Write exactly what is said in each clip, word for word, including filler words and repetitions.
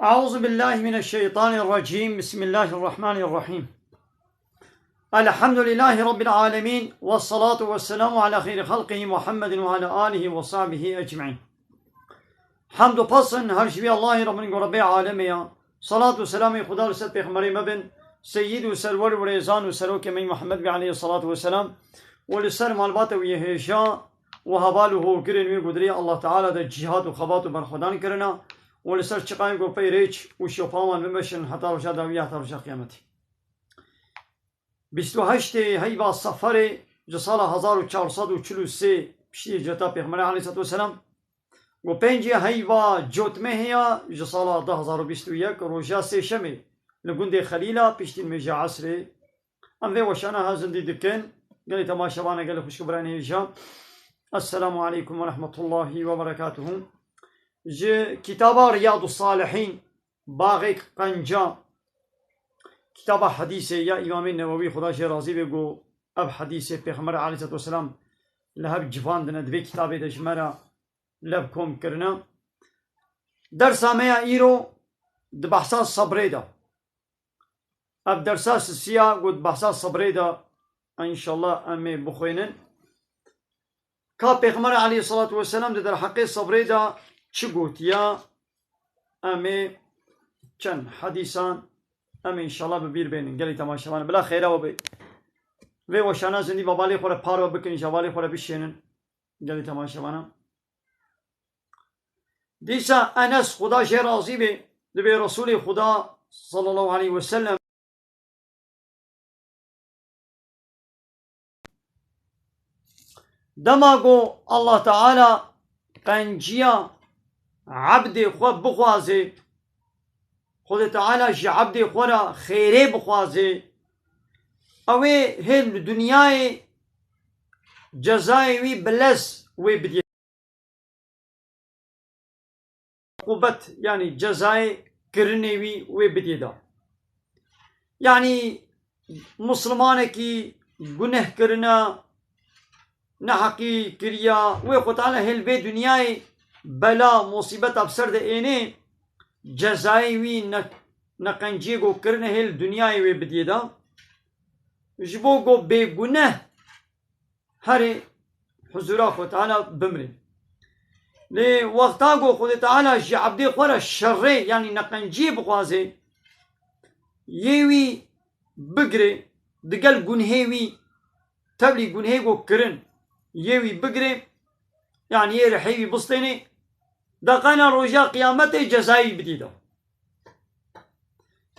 أعوذ بالله من الشيطان الرجيم. بسم الله الرحمن الرحيم. الحمد لله رب العالمين، والصلاة والسلام على خير خلقه محمد وعلى آله وصحبه أجمعين. Hemd û pesn her ji vî Allahê re bin ku Rebbê alemê ya. Salat û selamê Xuda li ser pêxemberê me bin, seyyid û serwer û rêzan û serokê me Muhammed bî aleyhissalatu vesselam û li ser malbata wî hêja û heval û hogirên wî ku di rêya Allah Teala de cîhad û xebat û berxwedan kirina û li ser çiqayên ku pey rêç û şopa wan bimeşin heta roja dawî ya, heta roja qiyametê. Bîst û heştê heyva Seferê ji sala hezar û çar sed û çil û sê piştî hicreta Pêxemberê aleyhissalatu vesselam, ku pêncê heyva Cotmehê ya ji sala du hezar û bîst û yek roja sêşemê li gundê Xelîla piştî nimêja esrê. Em vê weşana ha zindî dikin. Gelê temaşevana, gelê xwişk û birayên hêja. Esselamu aleykum ve rahmetullahi ve berekatuhu. Ji kitaba Riyadus Salihîn, Baxê Qenca, kitaba hedîsê ya Îmamê Newewî, Xuda jê razî be, ku ev hedîsê Pêxember aleyhissalatu vesselam li hev civandine, di vê kitabê de ji me re lev kom kirine. Dersa me ya îro di behsa sebrê de. Ev dersa sisiya ku di behsa sebrê de, înşallah em ê bixwînin. Ka Pêxember aleyhissalatu vesselam di derheqê sebrê de çi gotiya, em ê çend hedîsan em ê înşallah bi bîr bênin. Gelî temaşevan, bila xêra we bê. Vê weşana zindî, hevalê xwe re parve bikin, ji hevalê xwe re bişênin. Gelî temaşevana. Dîsa Enes, Xuda jê razî be, dibê Resûlê Xuda sallallahu aleyhi ve sellem dema ku Allah Teala qenciya ebdê xwe bixwaze, Xwedê Teala ji ebdê xwe re xêrê bixwaze, ew ê hê li dinyayê cezayê wî bi lez wê bidiyê. Uqubet, yanî cezayê kirinê wî wê bidiyê de. Yanî Muslimanekî guneh kirine, neheqî kiriya, wê Xwedê Teala hê li vê dinyayê bela, musîbeta bi ser de ênê, cezayê wî ne, neqenciyê ku kirine hê li dinyayê wê bidiyê de. Ji bo ku bêguneh herê huzûra Xwedê Teala bimrê. Lê wexta ku Xwedê Teala ji ebdê xwe re şerê, yanî neqenciyê bixwaze, yê wî bigirê, digel gunhê wî, tevlî gunhê ku kirin, yê wî bigirê, yanî yê rihê wî bistênê, deqena roja qiyametê cezayê wî bidî de.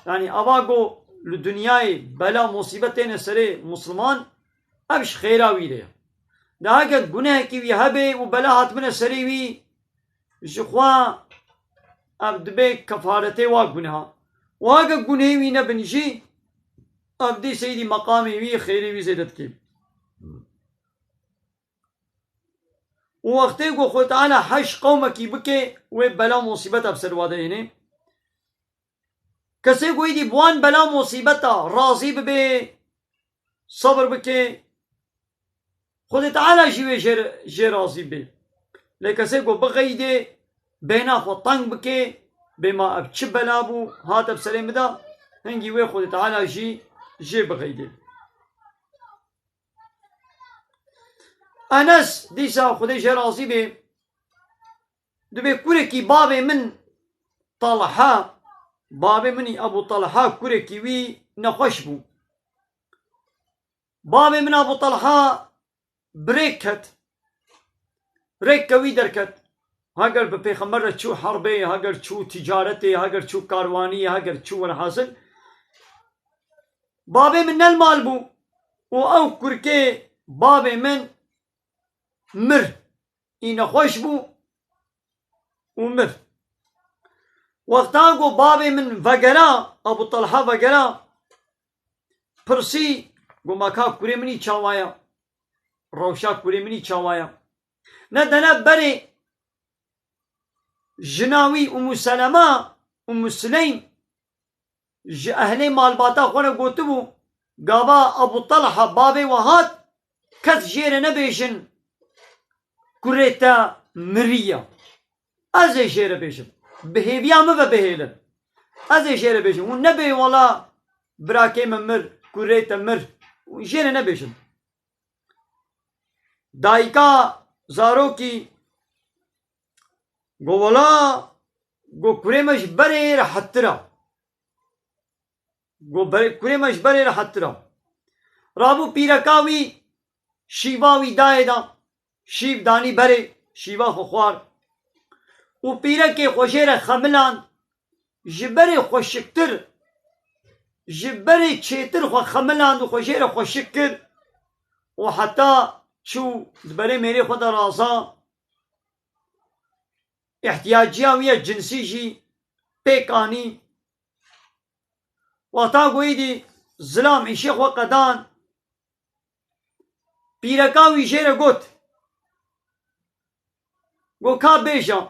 Yanî ava ku li dinyayê bela musîbet têne serê Musliman, ev ji xêra wî re ye. De heger gunehekî wî hebe û bela hatibine serê wî, ji xwe ev dibe kefaretê wa guneha. Û heger gunehê wî nebin jî, ev dî seydî meqamê wî, xêrê wî zêde dike. Û wextê ku Xwedê Teala heş qewmekî bike, wê bela musîbeta bi ser wa de hêne. Kesê ku êdî bi wan bela musîbeta razî bibe, sebir bike, Xwedê Teala jî wê jê, jê razî be. Lê kesê ku bixeyde, bêhna xwe teng bike, bê ma ev çi bela bû, hate bi serê min de, hingî wê Xwedê Teala jî jê bixeyde. Enes dîsa Xwedê jê razî be, dibê kurekî bavê min Talha, bavê min î Ebû Talha kurekî wî nexweş bû. Bavê min Ebû Talha bi rê ket, rêk kewî derket. Heger bi pêxember re çû herbê, heger çû ticaretê, heger çû karwanî, heger çû welhasil. Bavê min ne li mal bû û ew kurkê bavê min mir. Î nexweş bû û mir. Wexta ku bavê min vegera, Ebû Talha vegera, pirsî, got, ma ka kurê min î çawa ye? Rewşa kurê min î çawa ye? Ne dene berê jina wî Ummu Selema, Ummu Süleym, ji ehlê malbata xwe re gotibû, gava Ebû Talha bavê we hat, kes jê re nebêjin kurê te miriye. Ez ê jê re bêjim. Bi hêviya min ve bihêlin. Ez ê jê re bêjim. Hûn nebê wela birakê min mir, kurê te mir. Hûn jê re nebêjin. Dayika zarokî go wela, go kurê me ji berê rehettir a. Go berê, kurê me ji berê rehettir a. Rabû pîreka wî şîva wî dayê da. Şîv danî berê, şîva xwe xwar. Û pîrekê xwe jê re xemiland, ji berê xweşiktir, ji berê çêtir xwe xemiland û xwe jê re xweşik kir û heta çû di berê mêrê xwe de raza, îhtiyaciya wî ya cinsî jî pêk anî. Wata ku êdî zilam îşê xwe qedan, pîreka wî jê re got, go ka bêja,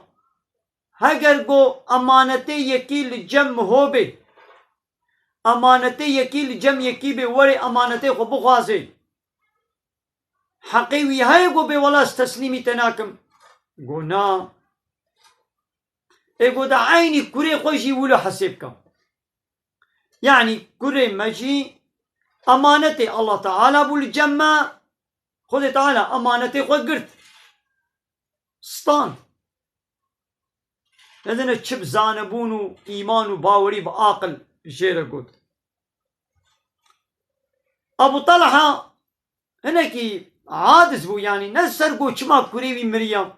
heger go emanetê yekî li cem miho bê, emanetê yekî li cem yekî bê, werê emanetê xwe bixwazê. Heqê wî heye ku bê wela ez teslîmî te nakim? Go na. Ê go de eynî kurê xwe jî wilo hesê bike. Yanî kurê me jî emanetê Allah Teala bû li cem me. Xwedê Teala emanetê xwe girt. Stand. Nedine çi bi zanebûn û îman û bawerî bi aqil jê re got. Abu Talha hinekî aciz bû, yanî ne ser got çima kurê wî miriya.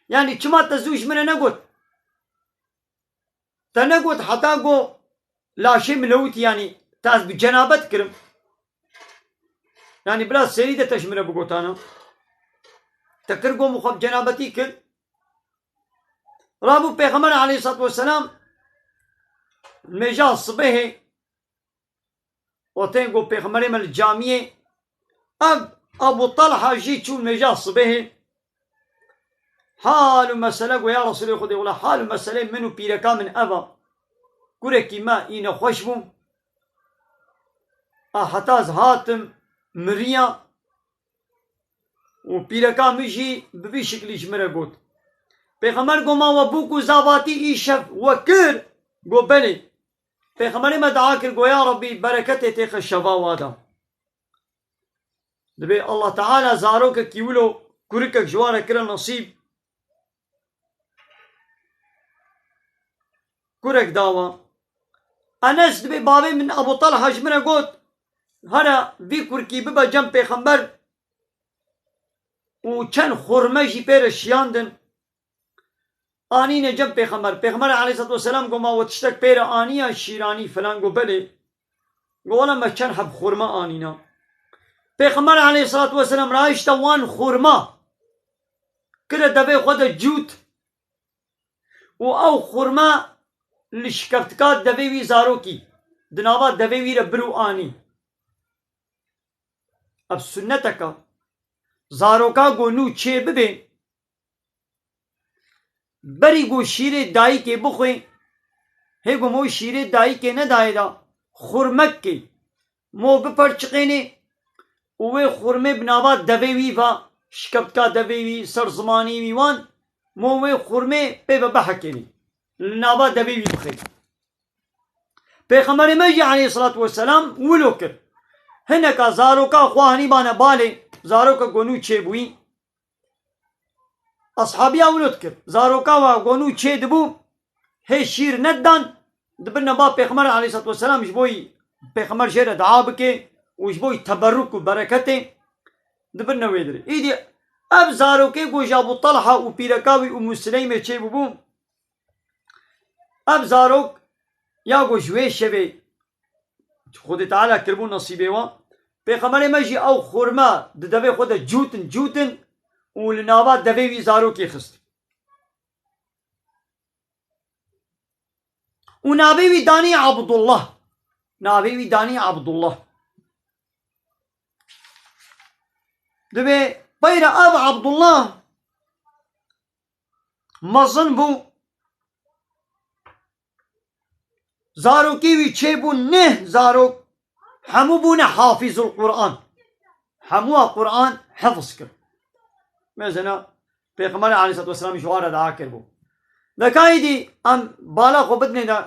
Yanî çima te zû ji min re negot? Te negot heta go laşê min lewitî, yanî te ez bi cenabet kirim. Yanî bila serî de te ji min re bigotana. Te kir go min xwe bi cenabetî kir. Rabû Pêxember aleyhissalatu vesselam mêja sibehê û tên got Pêxemberê me li camiyê, ev Abu Talha jî çû mêja sibehê. Hal û mesele got, ya Resulê Xwedê, wela hal û meselê min û pîreka min ev a. Kurekî me î nexweş bû. A heta ez hatim, miriya. Û pîreka min jî bi vî şiklî ji min re got. Pêxember got, ma we bûk û zavatî îşev we kir? Got, belê. Pêxemberê me dua kir, got, ya Rabbî, bereketê têxe şeva wa de. Dibê Allah Teala zarokekî wilo kurikek ji wan re kire nesîb. Kurek dawa. Enes dibê bavê min Abu Talha ji min re got, here vî kurkî bibe cem Pêxember û çend xurme jî pê re şiyandin. Anîne cem Pêxember. Pêxember aleyhissalatu vesselam got, ma we tiştek pê re aniya şîranî filan? Got, belê. Got, wela me çend heb xurma anîna. Pêxember aleyhissalatu vesselam rahişte wan xurma kire devê xwe de cût û ew xurma li şikeftika devê wî zarokî di nava devê wî re bir û anî. Ev sunneteka. Zaroka go nû çê bibê, berî go şîrê dayikê bixwê, hê go mo şîrê dayikê nedayê da, xurmek kê, mo biperçiqênê û wê xurmê bi nava devê wî va, şikeftika devê wî, ser zimanî wî wan, mo wê xurmê pê ve bihekênê, li nava devê wî bixê. Pêxemberê me jî aleyhissalatu vesselam wilo kir. Hineka zaroka xwe hanîbane balê, zaroka go nû çêbûyî. Eshabiya wilo dikir. Zaroka wa go nû çê dibû, hê şîr nedidan, dibirne ba Pêxember aleyhissalatu vesselam ji bo yî Pêxember jê re dua bike û ji bo yî teberruk û bereketê dibirne wê dirê. Îdî ev zarokê go ji Abu Talha û pîreka wî Ummu Sileymê çêbûbû, ev zarok ya go ji wê şevê Xwedê Teala kiribû nesîbê wan. Pêxemberê me jî ew xurma di devê xwe de cûtin, cûtin û li nava devê wî zarokê xist. Û navê wî danî Abdullah. Navê wî danî Abdullah. Dibê peyra ev Abdullah mezin bû. Zarokê wî çêbû neh zarok, hemû bûne hafîzul Quran. Hemû a Quran hifz kir. Mesela Pêxemberê aleyhissalatu vesselam ji wan re dua kiribû. Deka êdî em bala xwe bidinê de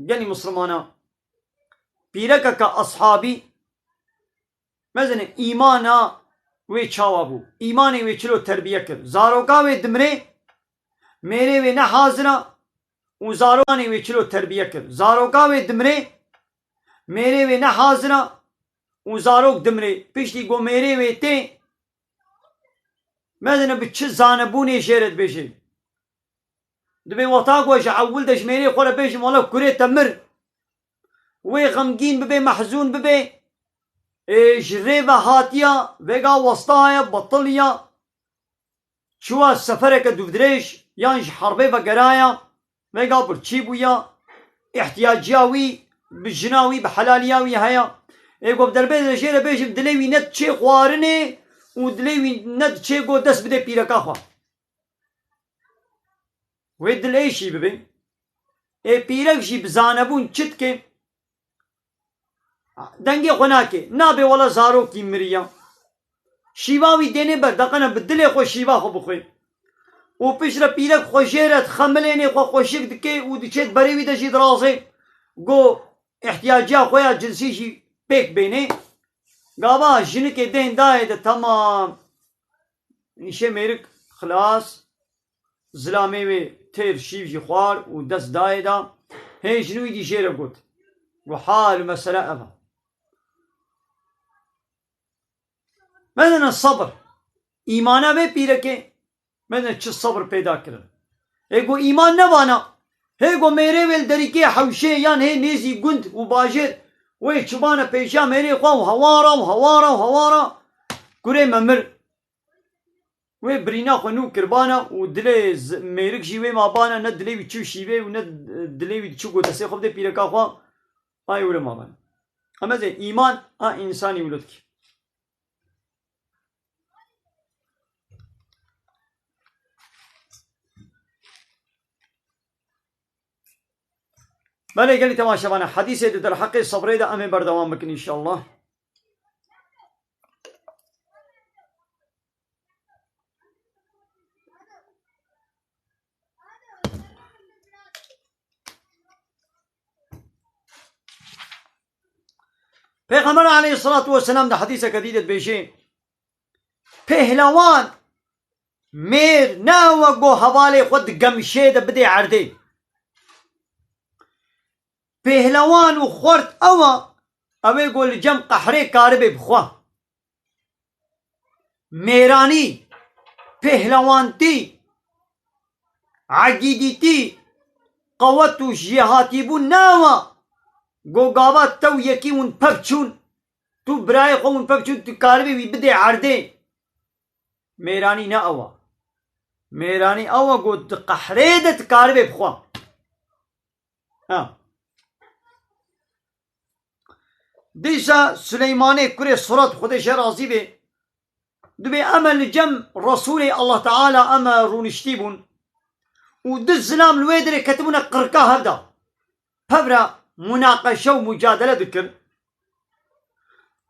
Gelî Mislimana, pîrekeke eshabî, mezin îmana wê çawa bû? Îmanê wê çilo terbiye kir? Zaroka wê dimrê, mêrê wê ne hazira û zarokanê wê çilo terbiye kir? Zaroka wê dimrê, mêrê wê ne hazira û zarok dimrê. Piştî ku mêrê wê tê, mezin bi çi zanebûnê jê re dibêjê? Dibê wexta ku ji ewil de ji mêrê xwe re bêjim, wele kurê te mir. Wê xemgîn bibe, mehzûn bibe. Ê, ji rê ve hatiya, vêga westaya, betiliya. Çûya sefereke dûvdirêj, yan ji herbê vegeraya, vêga birçî bûya. Îhtiyaciya wî bi jina wî, bi helaliya wî heye. Ê, ku bi derbê de jê re bêjim, dilê wî ne diçê xwarinê û dilê wî ne diçê ku dest bide pîreka xwe. Wê dilêşî bibe. Ê pîrek jî bi zanebûn çi dike? Dengê xwe nake. Nabê wele zarokî miriya. Şîva wî dênê ber, deqene bi dilê xwe şîva xwe bixwe. Û piştre pîrek xwe jê re dixemilênê, xwe xweşik dike û diçê di berê wî de jî dirazê. Go îhtiyaciya xwe ya cinsî jî pêk bênê. Gava jinikê dên dayê de, temam. Îşê mêrik xilas, zilamê wê têr şîv jî xwar û dest dayê da. Hê jinî wî dî jê re got. Got, hal û mesele ev e. Medene sebir. Îmana vê pîrekê, medene çi sebir peyda kirin. Hê go îman ne vana. Hê go mêrê wê li derîkê hewşê yan hê nêzî gund û bajêr wê çibane pêşiya mêrê xwe û hewara û hewara û hewara. Kurê me mir. Wê birîna xwe nû kirbana û dilê z-, mêrik jî wê mabana, ne dilê wî çi şîvê û ne dilê wî çi gotesê xwe bide pîreka xwe, ay wire mabana. Em ez ê îman a însanî wilo dikî. Belê gelî temaşevane, hedîsê di derheqê sebrê de em ê berdewam bikin înşallah. Pêxember aleyhissalatu vesselam di hedîseke dî de dibêje, pehlewan mêr ne ew e go hevalê xwe di gemşê de bidê erdê. Pehlewan û xwert ew e, ew ê go li cem qehrê karibe bi xwe. Mêranî, pêhlewantî, egîdîtî, qewet û jêhatîbûn ne ew e. Go gava tew yekî hûn pev çûn, tu birayê xwe hûn pev çûn, tu karibî wî bidê erdê. Mêranî ne ew e. Mêranî ew e go di qehrê de tu karibê bi xwe. Ha. Dîsa Suleymanê kurê Surat, Xwedê jê razî bê, dibê em e li cem Resûlê Allah Teala em e rûniştî bûn û du zilam li wê derê ketibûne qirka hev de. Pevra munaqeşe û mucadele dikir.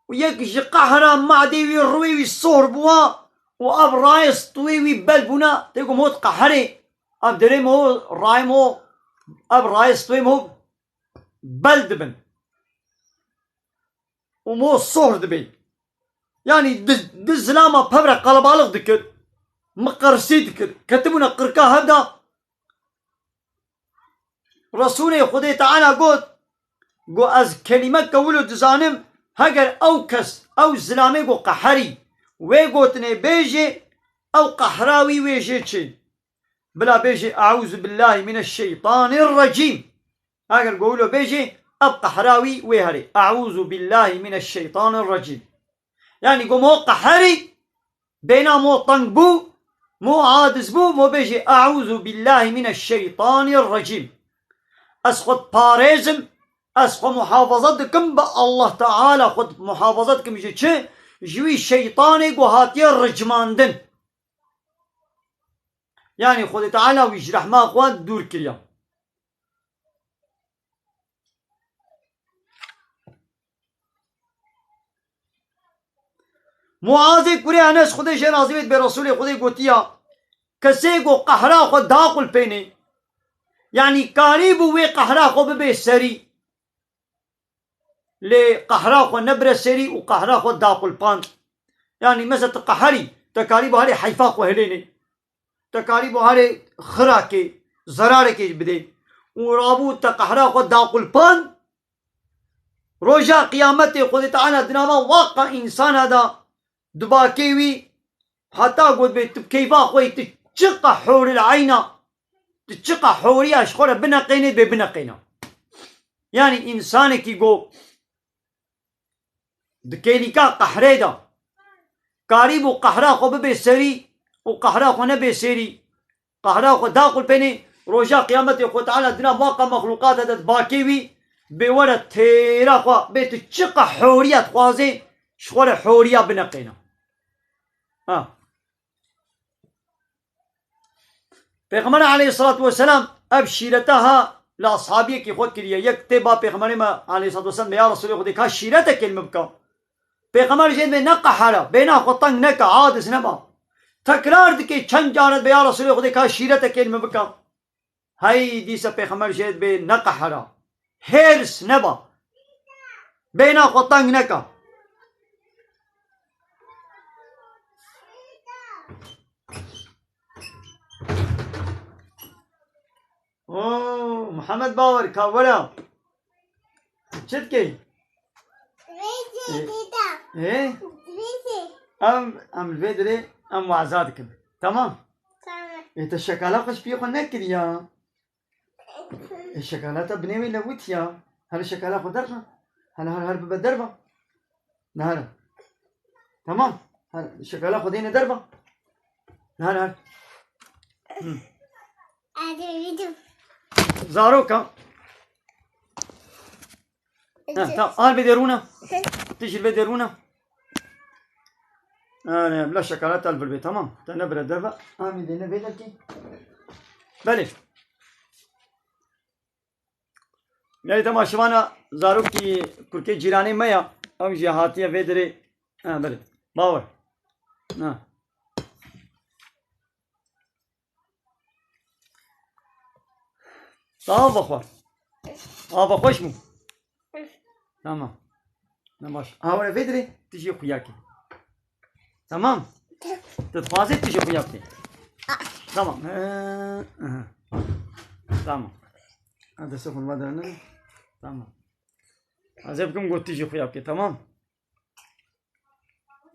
Û yek ji qehra madê wî rûyê wî sohr bûwa û ev rayê stûyê wî bel bûna, tê ku mot qeherê, ev derê mo, rayê mo, ev rayê stûyê mo bel dibin. Û mo sohr dibê. Yanî di, di zilama pevre qelebalix dikir, miqersî dikir. Ketibûne qirka hev de. Resûlê Xwedê Teala got, got, ez kelîmeke wilo dizanim, heger ew kes, ew zilamê got qeherî, wê gotinê bêjê, ew qehra wî wê jê çê. Bila bêjê, "Eûzu billahî mineşşeytanirrecîm." Heger got wilo bêjê, ev qehra wî wê herê. "Eûzu billahî mineşşeytanirrecîm." Yanî got mo qeherî, bêhna mo teng bû, mo aciz bû, mo bêjê, "Eûzu billahî mineşşeytanirrecîm." Ez xwe diparêzim, ez xwe muhafaza dikim bi Allah Teala, xwe muhafaza dikim ji çi? Ji wî şeytanê ku hatiye ricmandin. Yanî Xwedê Teala wî ji rehma xwe dûr kiriya. Muazê kurê Enes, Xwedê jê razî bê, dibê Resûlê Xwedê gotiya, kesê ku qehra xwe daxulpênê, Yanî karîbû wê qehra xwe bibe serî. Lê qehra xwe nebire serî û qehra xwe daxulpand. Yanî mesela tu qeherî, te karîbû herê heyfa xwe hilênê. Te karîbû herê xirakê, zerarekê bidê. Û rabû te qehra xwe daxulpand. Roja qiyametê Xwedê Teala di nava waqa însana de dibakê wî, heta got bê tu bi keyfa xwe yî, tu çiqa hûril eyna, tu çiqa hûriya ji xwe re bineqênê, bê bineqêna. Yanî însanekî go di kêlîka qehrê de karîbû qehra xwe bibe serî û qehra xwe nebe serî, qehra xwe daxulpênê, roja qiyametê Xwedê Teala di nav waqa mexlûqata de dibakê wî, bê were têra xwe, bê tu çiqa hûriya dixwazê, ji xwe re hûriya bineqêna. Ha. Pêxember aleyhissalatu vesselam ev şîrete ha li ashabiyekî xwe kiriye. Yek tê ba Pêxemberê me aleyhissalatu vesselam, ya Resulê Xwedê, ka şîretekê li min bike. Pêxember jê dibê neqehera, bêhna xwe teng neke, aciz neba. Tekrar dike çend care dibê, ya Resulê Xwedê, ka şîretekê li min bike. Hey dîsa Pêxember jê dibê neqehera. Hêrs neba. Bêhna xwe teng neke. Oo, Muhammed Bawer, ka were. Çi dikey? Vê Ê, dida. Ê? Vê. Em, em li vê dirê, em waza dikin. Tamam? Tamam. Ê, te şekala xwe ji piyê xwe nekiriya. Ê, şekala te binê wê lewitiya. Hele şekala xwe derxe. Hele, hele, hele bibe derve. Nehare. Tamam. Hele şekala xwe deyne derve. Nehare, hele. Hı. Hadi bir. Zaroka. Ha, tamam. Al vê derûne. Hı. Tu jî li vê derûne. Erê, bila şekala te li vir bê, tamam. Te nebire derve. Amî dê ne vê derkê. Belê. Gelî temaşevana, zarokî kurkê cîranê me ya. Ew jî hatiye vê dirê. Ha, belê. Bawer. Ha. Tamam, ava xwe. Ava xweş bû. Tamam. Ne baş. Ha, were vê dirê, tu jî xuya kî. Tamam. Tu dixwazî tu jî xuya bikî. Tamam. He, aha. Tamam. Ha, destê xwe li va derine. Tamam. Ez ê bikim got tu jî xuya bikî, tamam.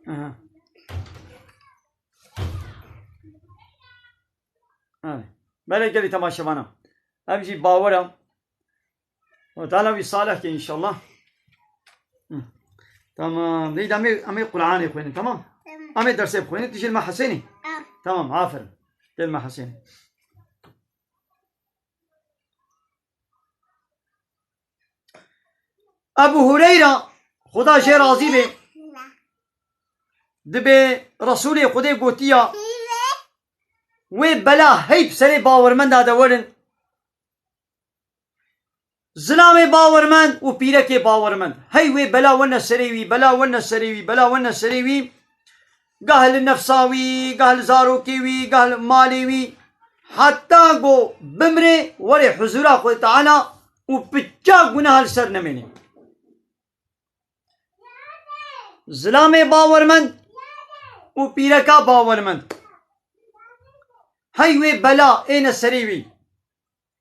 Aha. Hadi. Belê gelî temaşevana. Ev jî bawer e. Xwedê Teala wî salih ke înşallah. Hı. Tamam. Leyla em ê, em ê Qur'anê xwînin, tamam? Tamam. Em ê dersê bixwînin. Tu jî li me Hesênî? Tamam. Tamam, aferin. Gel me Hesênî. Ebu Hureyra, Xuda jê razî be, dibê Resûlê Xwedê gotiya, wê bela hey bi serê bawermenda de werin. Zilamê bawermend û pîrekê bawermend. Hey wê bela wene serê wî, bela wene serê wî, bela wene serê wî. Gah li nefsa wî, gah li zarokê wî, gah li malê wî. Heta ku bimrê, werê huzûra Xwedê Teala û piça guneha li ser nemênê. Zilamê bawermend û pîreka bawermend. Hey wê bela êne serê wî.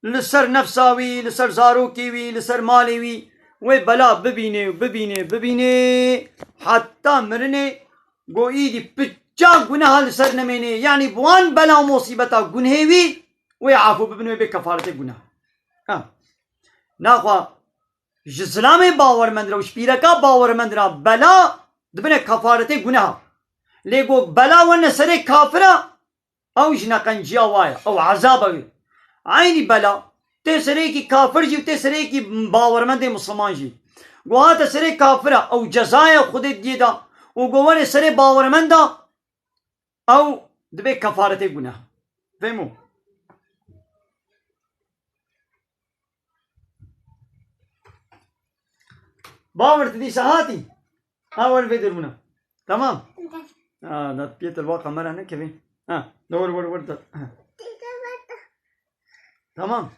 Li ser nefsa wî, li ser zarokê wî, li ser malê wî, wê bela bibînê û bibînê, bibînê, heta mirinê, go îdî piça guneha li ser nemênê. Yanî bi wan bela û musîbeta gunhê wî, wê afû bibin, wê bê kefaretê guneha. Ha. Naxwe ji zilamê bawermend re û ji pîreka bawermend re bela dibine kefaretê guneha. Lê go bela wene serê kafira, ew ji neqenciya wa ye, ew ezaba wê. Eynî bela tê serê yekî kafir jî û tê serê yekî bawermendê misliman jî. Go hate serê kafira, ew cezaya Xwedê diyê da û go were serê bawermenda, ew dibê kefaretê guneh. Fehmo? Bawer tu dîsa hatî? Ha, wer vê derûne. Tamam. Ha, da piyê te li va kamera nekevê. Ha, da wer, wer, wer da. Ha. Tamam.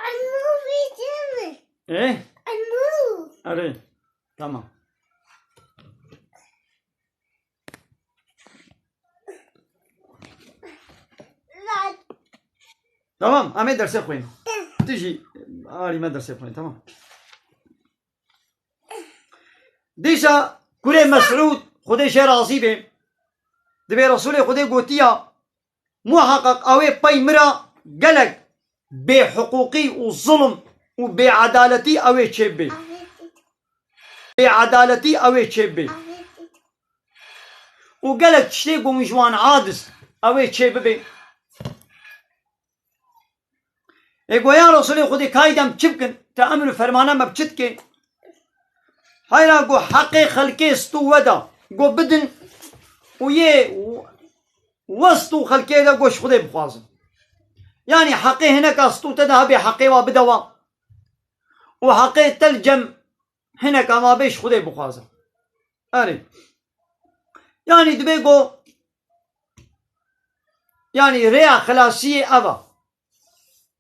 Elma verir mi? Eh? Elma. Erê. Tamam. Lan. Tamam, em ê dersê xwînin. Tu jî alî me dersê xwînin, tamam. Dîsa kurê Mesûd, Xwedê jê razî be, dibê Resûlê Xwedê gotiya, muheqeq ew ê pey min re gelek bêhiqûqî û zulm û bêedaletî ew ê çêbibe. Bêedaletî ew ê çêbibe. Û gelek tiştê ku min ji wan aciz ew ê çêbibe. Ê go ya Resûlê Xwedê, kayî dem çi bikin? Te emir û fermana me bi çi dike? Heyra go heqê xelkê stû we da, go bidin û yê we stû xelkê de go ji Xwedê bixwazin. Yanî heqê hineka stû te de hebe heqê wa bide wa. Û heqê te li cem hineka ma bê ji Xwedê bixwaze. Erê. Yanî dibê go, yanî rêya xilasiyê ev e.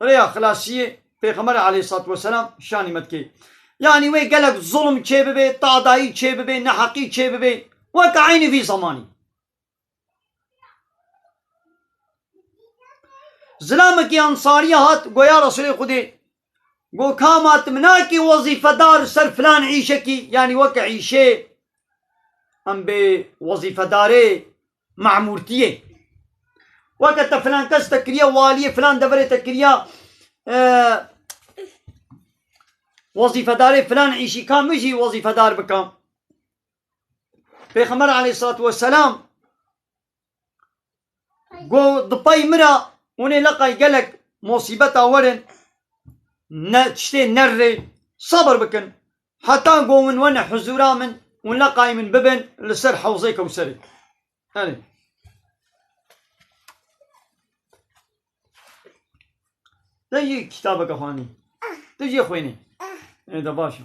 Rêya xilasiyê Pêxember aleyhissalatu vesselam şanî me dikê. Yanî wê gelek zulm çê bibe, tadayî çê bibe, neheqî çê bibe. Weke eynî vî zemanî. Zilamekî ensariya hat, go ya Resûlê Xwedê, go ka ma tu min nakî wezîfedar ser filan îşekî, yanî weke îşê em bê wezîfedarê memûrtiyê. Weke te filan kes te kiriye waliyê filan deverê te kiriya, e, wezîfedarê filan îşî, ka min jî wezîfedar bika. Pêxember aleyhissalatu vesselam go di pey min re hûn ê leqay gelek musîbeta werin, ne, tiştê nerrê, sebir bikin. Heta go hûn wene huzûra min, hûn leqay min bibin li ser hewzê Kewserê. Erê. Te jî kitabeke xwanî. Tu jî xwînî. Ê de baş e.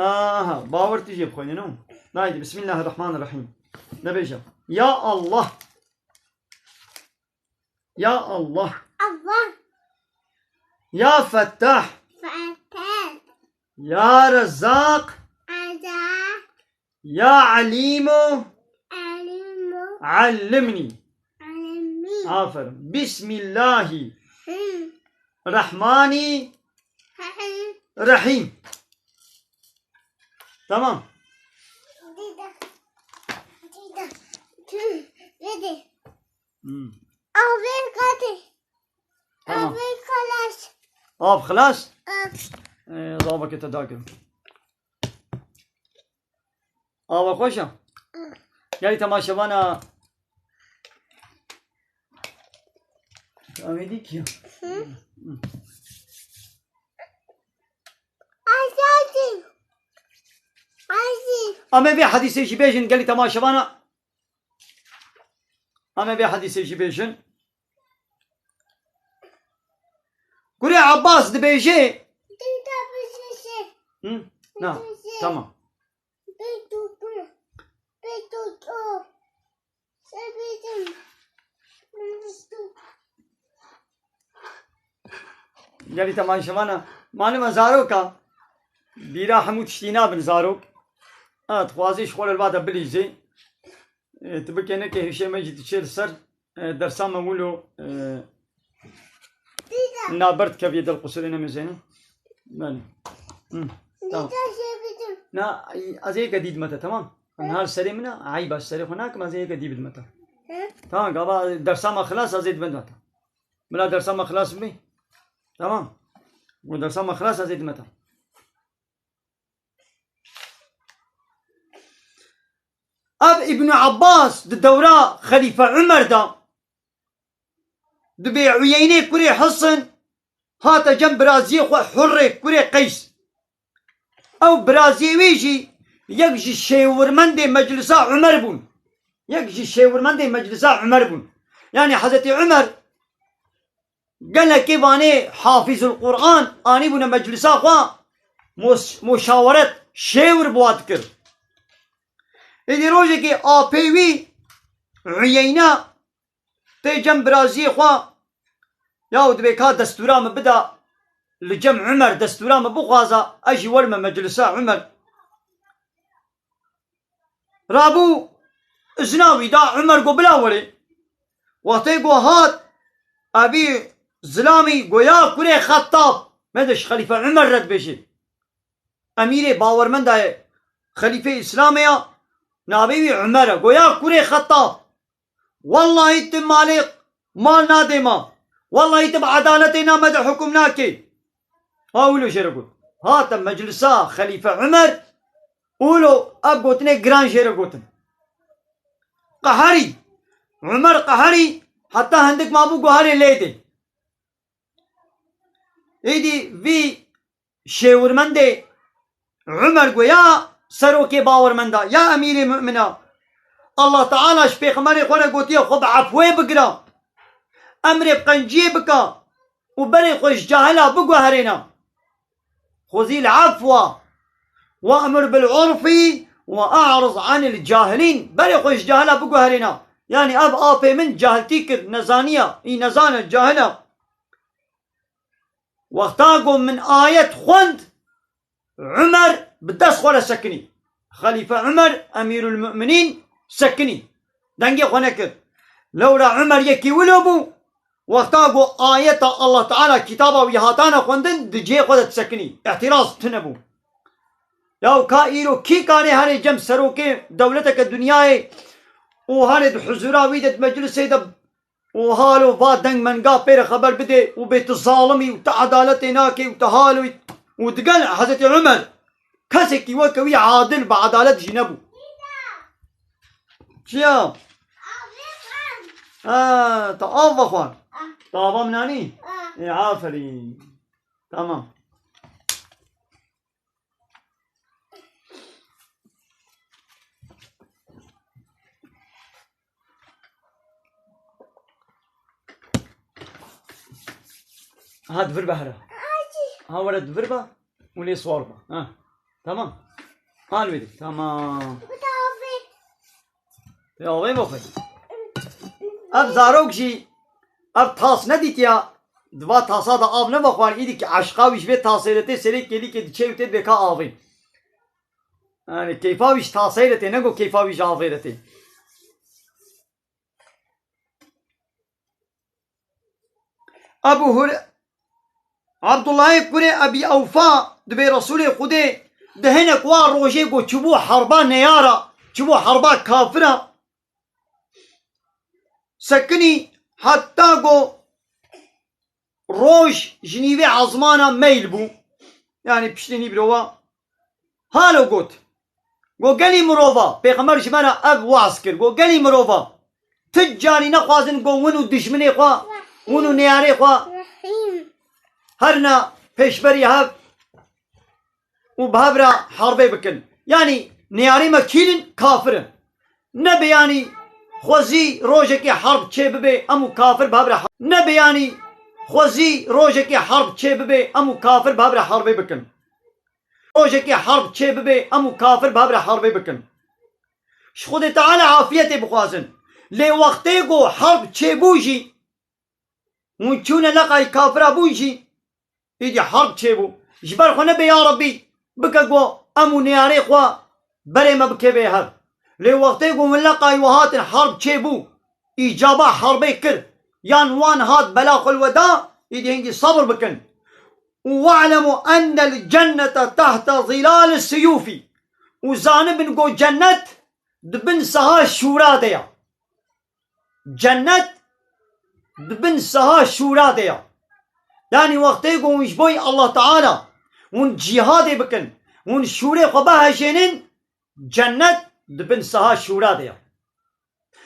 Aha, bawer tu jî bixwînî, no? Haydi, Bismillahirrahmanirrahim. De bêje. Ya Allah. Ya Allah. Allah. Ya Fettah. Fettah. Ya Rezzaq. Rezzaq. Ya Alimu. Alimu. Allimni. Allimni. Aferin. Bismillahi. Hı. Rahmani. Hı. Rahim. Tamam. Dida. Dida. Didi. Hmm. Abi kati. Tamam. Abi kalas. Av xilas? Av. Ee, zavakê te dakim. Ava xweş e? Gelî temaşevana. Amedî kî? Hı. Azadî. Azî. Ame vê hedîsê jî bêjin gelî temaşevana. Ame vê hedîsê jî bêjin. Kurê Abbas dibêje. Dida bişişe. Hı? Na, bişişe. Tamam. Bitutu. Bitutu. Sebitim. Bitutu. Gelî temaşevana. Malum e zaroka. Bîra hemû tiştî nabin zarok. Ha, dixwazî ji xwe li vate bilîzê. E, tu bike neke hişê me jî diçe li ser. E, dersa me wilo, e, na ber dikevî dil qusurê nemêzêne. Belê. Hı. Tamam. Na, ez ê yeke dî dime te, tamam? Niha li serê min e, eyb e, serê xwe nakim, ez ê yeke dî bidime te. Tamam, gava dersa me xilas, ez ê dibin dime te. Bila dersa me xilas bibî. Tamam. Û dersa me xilas, ez ê dime te. Ev Îbn Abbas di dewra Xelîfe Umer de di Bê Uyeynê kurê Hisin hate cem biraziyê xwe Hurrê kurê Qeys. Ew biraziyê wê jî yek ji şêwirmendê meclisa Umer bûn. Yek ji şêwirmendê meclisa Umer bûn. Yanî Hezretî Umer gelekê vanê Hafîzul Quran anîbûne meclisa xwe, mos-, muşaweret, şêwir bi wa dikir. Êdî rojekê apê wî Uyeyne tê cem biraziyê xwe, ya û dibê ka destûra min bida, li cem Umer destûra min bixwaza, ez jî werime meclisa Umer. Rabû, izna wî da, Umer got bila werê. Wextê got hat, Ebî Zilamî got ya kurê Xettab, me de ji Xelîfe Umer re dibêjê. Emîrê bawermenda ye, xelîfê Îslamê ya, navê wî Umer e. Got ya kurê Xettab, wellahî tu malê mal nadê ma. Wellahî tu bi edaletê na me de hukum nakê. Ha wilo jê re got. Hate meclisa Xelîfe Umer, wilo ev gotinê giran jê re gotin. Qeherî. Umer qeherî, heta hindik mabû got herê lê dê. Êdî vî şêwirmendê Umer got ya serokê bawermenda, ya emîrê mumina, Allah Teala ji pêxemberê xwe re gotiye xwe bi efwê bigira, emrê bi qenciyê bika û berê xwe ji cahila biguherêne. Xuzîl efwa we'mur bil urfî we a'riz anil cahilîn. Berê xwe ji cahila biguherêne. Yanî ev apê min cahiltî kir, nezaniya, î nezane, cahila. Wexta ku min ayet xwend, Umer bi dest xwe re sekinî. Xelîfe Umer, Emîrul Mu'minîn, sekinî. Dengê xwe nekir. Lewra Umer yekî wilo bû, wexta ku ayeta Allah Teala kitaba wî hatane xwendin, di cihê xwe de disekinî. Îtiraz tune bû. Ya ka îro kî kare herê cem serokê dewleteke dinyayê û herê di huzura wî de, di meclisê de û halo va deng menga pê re xeber bidê û bê tu zalim î û tu edaletê nakê û tu halo î û digel Hezretî Umer kesekî weke wî adil bi edalet jî nebû. Çiya? Ha, te av vexwar. Te ava min anî? Ê, aferîn. Tamam. Ha, divir be here. Ha, were divir be. Û lê swar be. Ha. Tamam. Al wêdî. Tamam. Te avê bixwe. Ev zarok jî ev tas nedîtiya, di va tasa de av nevexwar, îdî ki eşqa wî ji vê tasê re tê serê kêlîkê diçe û tê dibê ka avê. Yani keyfa wî ji taseyê re tê, ne ku keyfa wî ji avê re tê. Ebu Hur-, Abdullahê kurê Ebî Ewfa dibê Resûlê Xwedê di hinek wa rojê ku çibû herba neyara, çibû herba kafira, sekinî heta ku roj ji nîvê ezmana meyl bû. Yani piştê nîvro wa halo got. Got gelî mirova, Pêxember ji me re ev waz kir. Got gelî mirova, tu carî nexwazin got win û dijminê xwe, win û neyarê xwe herine pêşberî hev û bi hev re herbê bikin. Yanî neyarê me kî in? Kafir in. Nebe yanî xwezî rojekê herb çê bibe, em û kafir bi hev re her-, nebe yanî xwezî rojekê herb çê bibe, em û kafir bi hev re herbê bikin. Rojekê herb çê bibe, em û kafir bi hev re herbê bikin. Ji Xwedê Teala afiyetê bixwazin. Lê wextê ku herb çêbû jî, hûn çûne leqay kafira bûn jî, îdî herb çêbû. Ji ber xwe nebe ya Rebbî, bike ku em û neyarê xwe berê me bikeve hev. Lê wextê ku hûn leqay we hatin herb çêbû, îcaba herbê kir, yan wan hat bela xwe li we da, îdî hingî sebir bikin. Û we'lemû ennel cennete tehte zîlali siyûfî. Û zanibin ku cennet di bin seha şûra de ya. Cennet di bin seha şûra de ya. Yanî wextê ku hûn ji bo Allah Teala hûn cîhadê bikin, hûn şûrê xwe bihejênin, cennet di bin seha şûra de ya.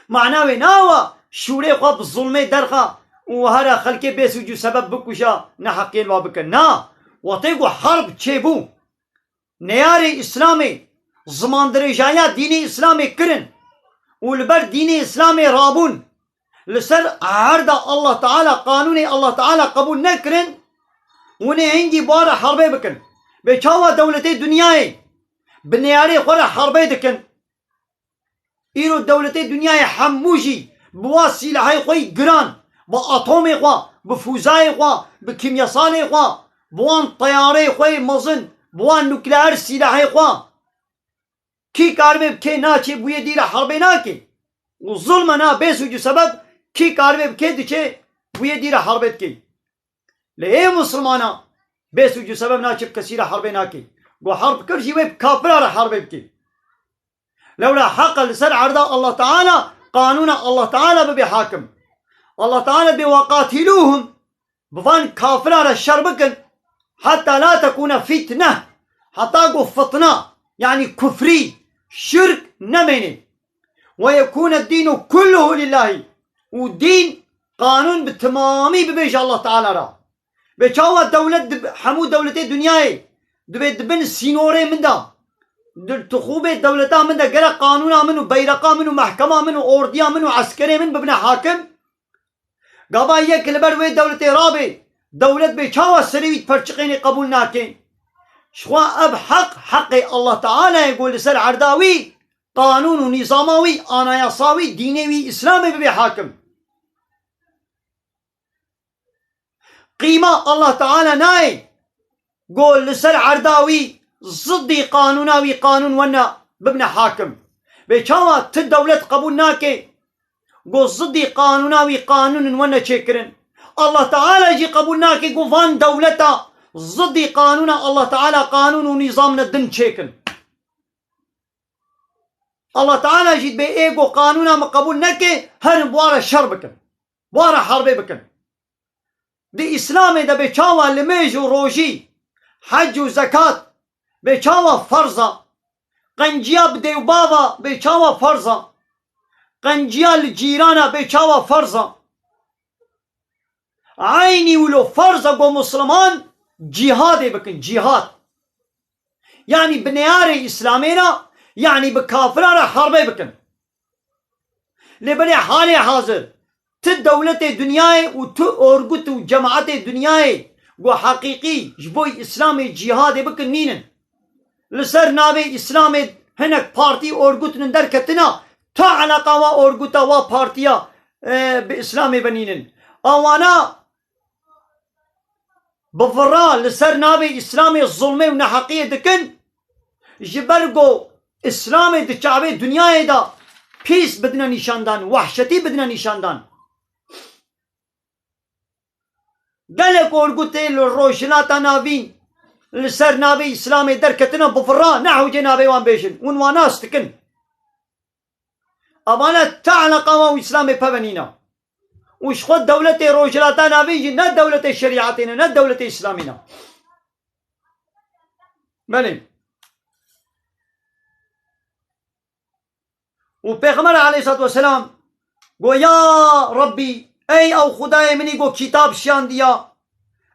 Mana wê nawa şûrê xwe bi zulmê derxa û here xelkê bê sûc û sebeb bikuje, neheqiyên wa bike. Na, wextê ku herb çêbû, neyarê Îslamê, zimandirêjaya dînê Îslamê kirin û li ber dînê Îslamê rabûn, li ser erda Allah Teala, qanûnê Allah Teala qebûl nekirin, hûn ê hingî bi wan re herbê bikin. Bê çawa dewletê dinyayê bi neyarê xwe re herbê dikin? Îro dewletê dinyayê hemû jî bi wan sîlahê xwe yî giran, bi atomê xwe, bi fûzayê xwe, bi kîmyasalê xwe, bi wan teyareyê xwe yê mezin, bi wan nukleer sîlahê xwe. Kî karibe bikê naçê bûyê dî re herbê nakê. Û zulme na bê sûc û sebeb kî karibe bikê diçê bûyê dî re herbê dikê. Lê ê Musulmana bê sûc û sebeb naçê bi kesî re herbê nakê. Go herb kir jî wê bi kafira re herbê bikê. Lewra heq e li ser erda Allah Teala, qanûna Allah Teala bibe hakim. Allah Teala dibê: "Ve qatilûhum", bi van kafiran re şer bikin, "hetta la tekûne fitne", heta ku fitna, yanî kufrî, şirk nemêne. "Ve yekûne dînu kulluhu lillahî", û dîn, qanûn bi timamî bibe ji Allah Teala re. Bê çawa dewlet dib-, hemû dewletê dinyayê dibê di bin sînorê min de, di tixûbê dewleta min de gerek qanûna min û beyreqa min û mehkema min û ordiya min û eskerê min bibine hakim? Gava yek li ber wê dewletê rabe, dewlet bê çawa serê wî di perçiqênê qebûl nake? Jixwe ev heq, heqê Allah Teala ye ku li ser erda wî qanûn û nîzama wî, anayasa wî, dînê wî Îslamê bibe hakim. Qîma Allah Teala nayê ku li ser erda wî zidî qanûna wî qanûn wene bibine hakim. Bê çawa ti dewlet qebûl nake ku zidî qanûna wî qanûnin wene çêkirin? Allah Teala jî qebûl nake ku van dewleta zidî qanûna Allah Teala qanûn û nîzamine din çêkin. Allah Teala jî dibê ê ku qanûna min qebûl neke, herin bi wan re şer bikin. Bi wan re herbê bikin. Di Îslamê de bê çawa limêj û rojî, hec û zekat bê çawa ferz a? Qenciya bi dê û bava bê çawa ferz a? Qenciya li cîrana bê çawa ferz a? Eynî wilo ferz e ku Musliman cîhadê bikin, cîhad. Yanî bi neyarê Îslamê re, yanî bi kafiran re herbê bikin. Lê belê halê hazir ti dewletê dinyayê û tu orgut û cemaetê dinyayê ku heqîqî ji bo Îslamê cîhadê bikin nînin. Li ser navê Îslamê hinek partî orgutinin derketina, ta eleqa wa orguta wa partiya, e, bi Îslamê ve nînin. Awana bi vira li ser navê Îslamê zulmê û neheqiyê dikin, ji ber ku Îslamê di çavê dinyayê de pîs bidine nîşandan, wehşetî bidine nîşandan. Gelek orgutê li Rojhilata Navîn li ser navê Îslamê derketine bi vira, nehewce navê wan bêjin, hûn wan nas dikin. Evane ta eleqa wan û Îslamê peve nîne. Û ji xwe dewletê Rojhilata Navîn jî ne dewletê şerîetê ne, ne dewletê Îslamî ne. Belê. Û Pêxember aleyhissalatu vesselam got, "Ya Rabbî, ey ew Xwedayê min î ku kitab şiyandiya,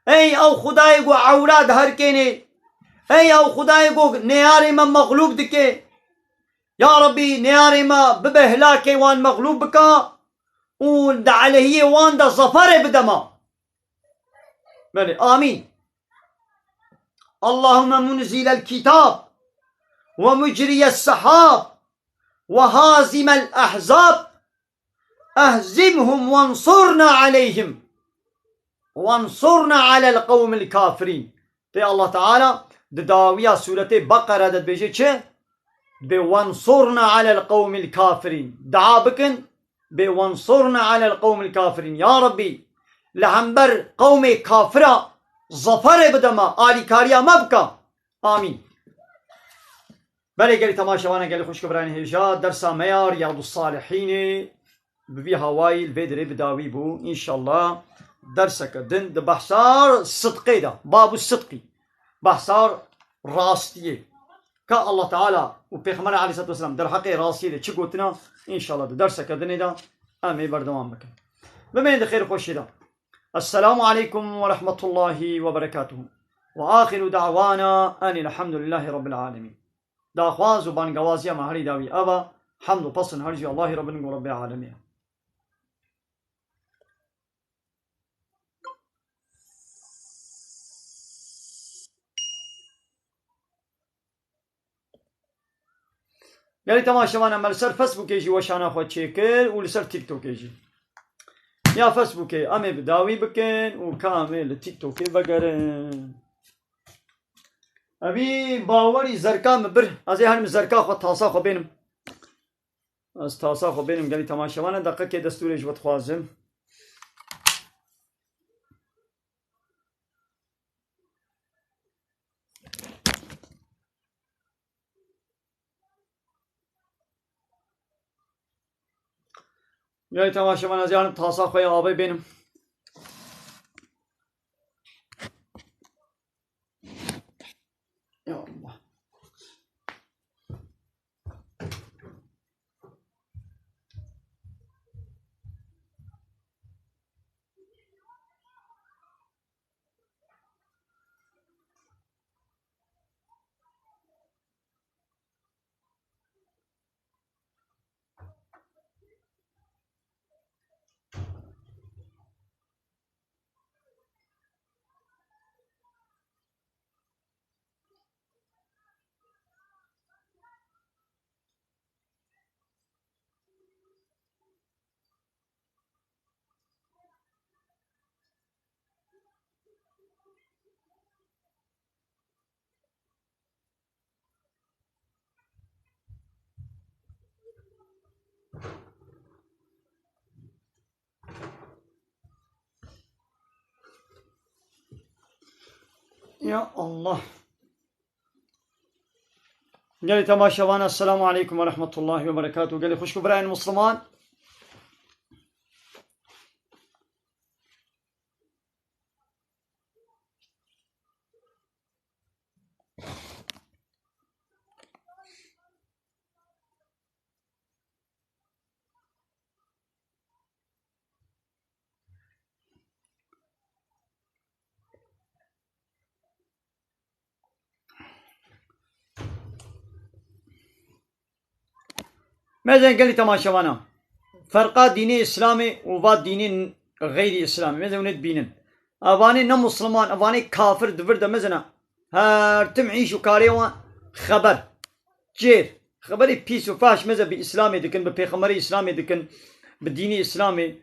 ey ew Xwedayê ku ewra diherkênê, ey ew Xwedayê ku neyarê me mexlûb dike, ya Rabbî, neyarê me bibe hilakê wan mexlûb bika û di aleyhiyê wan de zeferê bide me." Belê, amîn. اللهم منزل الكتاب ومجري السحاب وهازم الأحزاب اهزمهم وانصرنا عليهم وانصرنا على القوم الكافرين. Tê Allah Teala di dawiya sûretê Beqere de dibêje çi? Dibê وانصرنا على القوم الكافرين. Dua bikin, bê وانصرنا على القوم الكافرين. Ya Rabbî, li hember qewmê kafira zaferê bide me, alîkariya me bike. Amîn. Belê gelî temaşevana gelî xwişk û birayên hêja, dersa me ya Riyadus Salihînê bi vî hawayî li vê derê bi dawî bû. Înşallah derseke din di behsa sidqê de, babu sidqî, behsa rastiyê, ka Allah Teala û Pêxember aleyhissalatu vesselam derheqê rastiyê de çi gotina, înşallah di derseke dinê de em ê berdewam bikin. Bimên di xêr û xweşiyê de. Esselamu aleykum ve rahmetullahi ve berekatuhu. Ve axiru da'wana enil hamdülillahi rabbil alemin. Daxwaz û bangewaziya me herî dawî ev e, hemd û pesn her jî Allahî re bin ku Rebbê alemê ye. Gelî temaşevan, em li ser Facebookê jî weşana xwe çêkir û li ser TikTokê jî. Ya Facebookê em ê bi dawî bikin û ka em ê li TikTokê vegerin. Evî bawerî zerka min bir. Ez ê herim zerka xwe, tasa xwe bênim. Ez tasa xwe bênim gelî temaşevan, e, deqekê destûrê ji we dixwazim. Gelî temaşevan, ez ê herim tasa xwe ya avê bênim. Ya Allah. Ya Allah. Gelî temaşevan, Esselamu Aleykum ve Rahmetullahi ve Berekatuhu. Gelî xwişk û birayên Musliman. Mezin gelî temaşevana. Ferqa dînê Îslamê û va dînên xeyrî Îslamê. Mezin hûn ê dibînin. Evanê ne Musliman, evanê kafir di vir de mezin e. Her tim îş û karê wan xeber. Çêr. Xeberê pîs û fahş meze bi Îslamê dikin, bi pêxemberê Îslamê dikin, bi dînê Îslamê,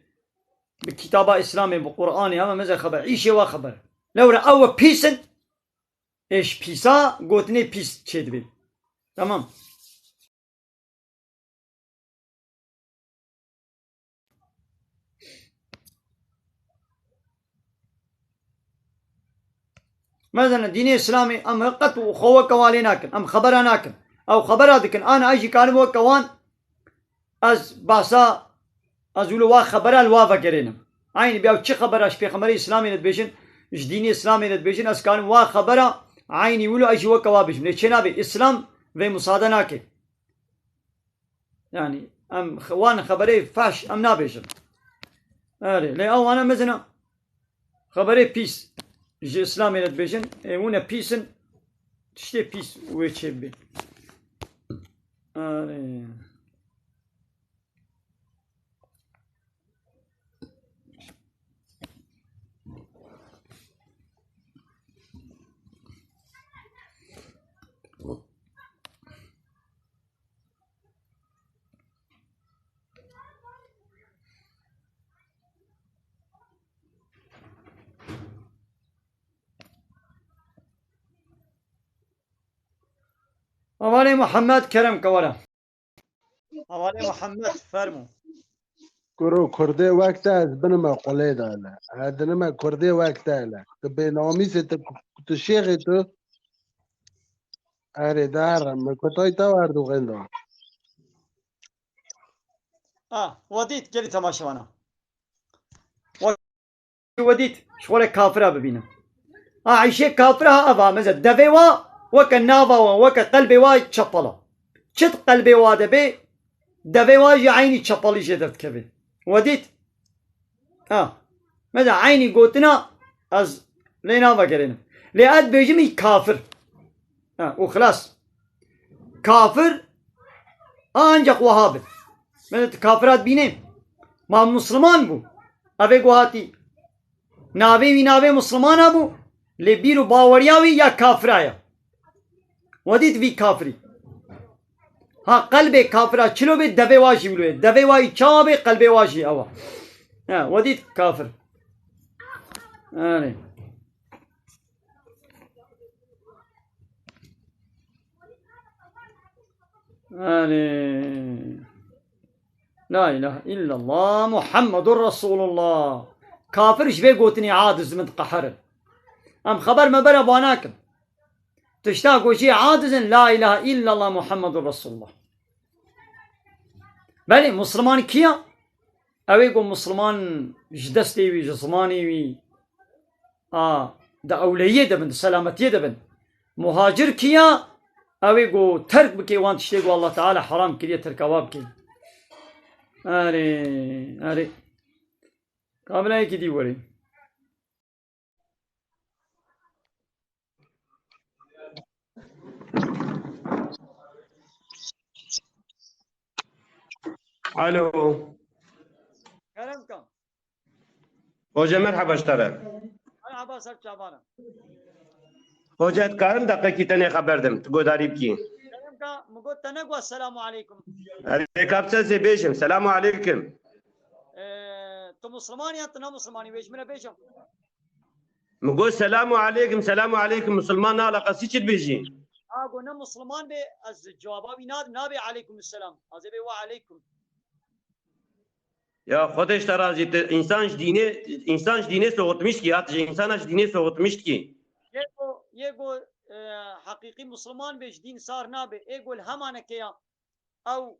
bi kitaba Îslamê, bi Qur'anê, hema meze xeber. Îşê wa xeber. Lewre ew e pîs in, ê ji pîsa gotinê pîs çêdibê. Tamam. Mezene dînê Îslamê em qet û xwe weke wa lê nakin. Em xebera nakin. Ew xebera dikin. Ana ez jî karim weke wan ez basa, ez wilo wa xebera li wa vegerênim. Eynî bi ew çi xebera ji pêxemberê Îslamê re dibêjin, ji dînê Îslamê re dibêjin, ez karim wa xebera eynî wilo ez jî weke wa bêjim. Lê çê nabe, Îslam vê musade nake. Yani em x-, wan xeberê fahş em nabêjin. Erê, lê ew wana mezin e. Xeberê pîs ji Îslamê re dibêjin, ê, hûn e pîs in, tiştê pîs wê çê bibê. Erê. Hevalê Muhammed kerem ke were. Hevalê Muhammed fermo. Kuro, Kurdê wek te ez binime qulê de hele. Ez dinime Kurdê wek te hele. Tu bênamîsê, tu, tu şêxê tu. Erê, der, min kutay te wer dû xêndo. A, we dît, gelî temaşevana. We, we dît, ji xwe re kafira bibînim. A, îşê kafira ha eva, meze devê wa, weke nava wa, weke qelbê wa çepala. Çit qelbê wa de bê, devê wa jî eynî çepalî jê derdikeve. We dît? Ha. Meze eynî gotina ez lê navegerênim. Lê ez dibêjim î kafir. Ha, û xilas. Kafir ancak wiha be. Meze tu kafira dibînê. Ma Musliman bû. Evê ku hatî. Navê wî navê Muslimana bû. Lê bîr û baweriya wî ya kafira ye. We dît vî kafirî. Ha, qelbê kafira çilo bê, devê wa jî wilo ye. Devê wa yî çawa bê, qelbê wa jî ewa. Ha, we dît kafir. Erê. Erê. La ilahe illallah Muhammedur Resulullah. Kafir ji vê gotinê aciz min diqeherin. Em xeber me bere ba nakin. Tişta ku jî aciz in, la ilahe illallah Muhammedur Resulullah. Belê, Musliman kiya? Ew ê ku Musliman ji destê wî, ji zimanê wî, a, di ewleyiyê de bin, di selametiyê de bin. Muhacir kiya? Ew ê ku terk bike wan tiştê ku Allah Teala heram kiriye, terka wa bike. Erê, erê. Kablayekî dî werê. Alo. Kerem ka. Hoca, merhaba ji te re. Merhaba, ser çavana. Hoca, dikarim deqekî tenê xeber dim, tu godarî bikî. Kerem ka, min got te negot selamu aleykum. Erê, kap sesê bêjim, selamu aleykum. Ee, tu Musliman ya, tu ne Muslimanî, wê ji min re bêjim. Min got, "Selamu aleykum, selamu aleykum, Musulman ne alakası çi dibêjî?" Ha, got, "Ne Musulman be, ez cewaba wî na-, nabe aleykum selam. Ez ê bê we aleykum." Ya Xwedê ji te razî, tu însan ji dînê, însan ji dînê soğutmiş ki, ya tu ji însana ji dînê soğutmiş ki. Yê got, yê got, e, heqîqî Musulman be, ji dîn sar nabe. Ê got, li hemaneke ya. Ew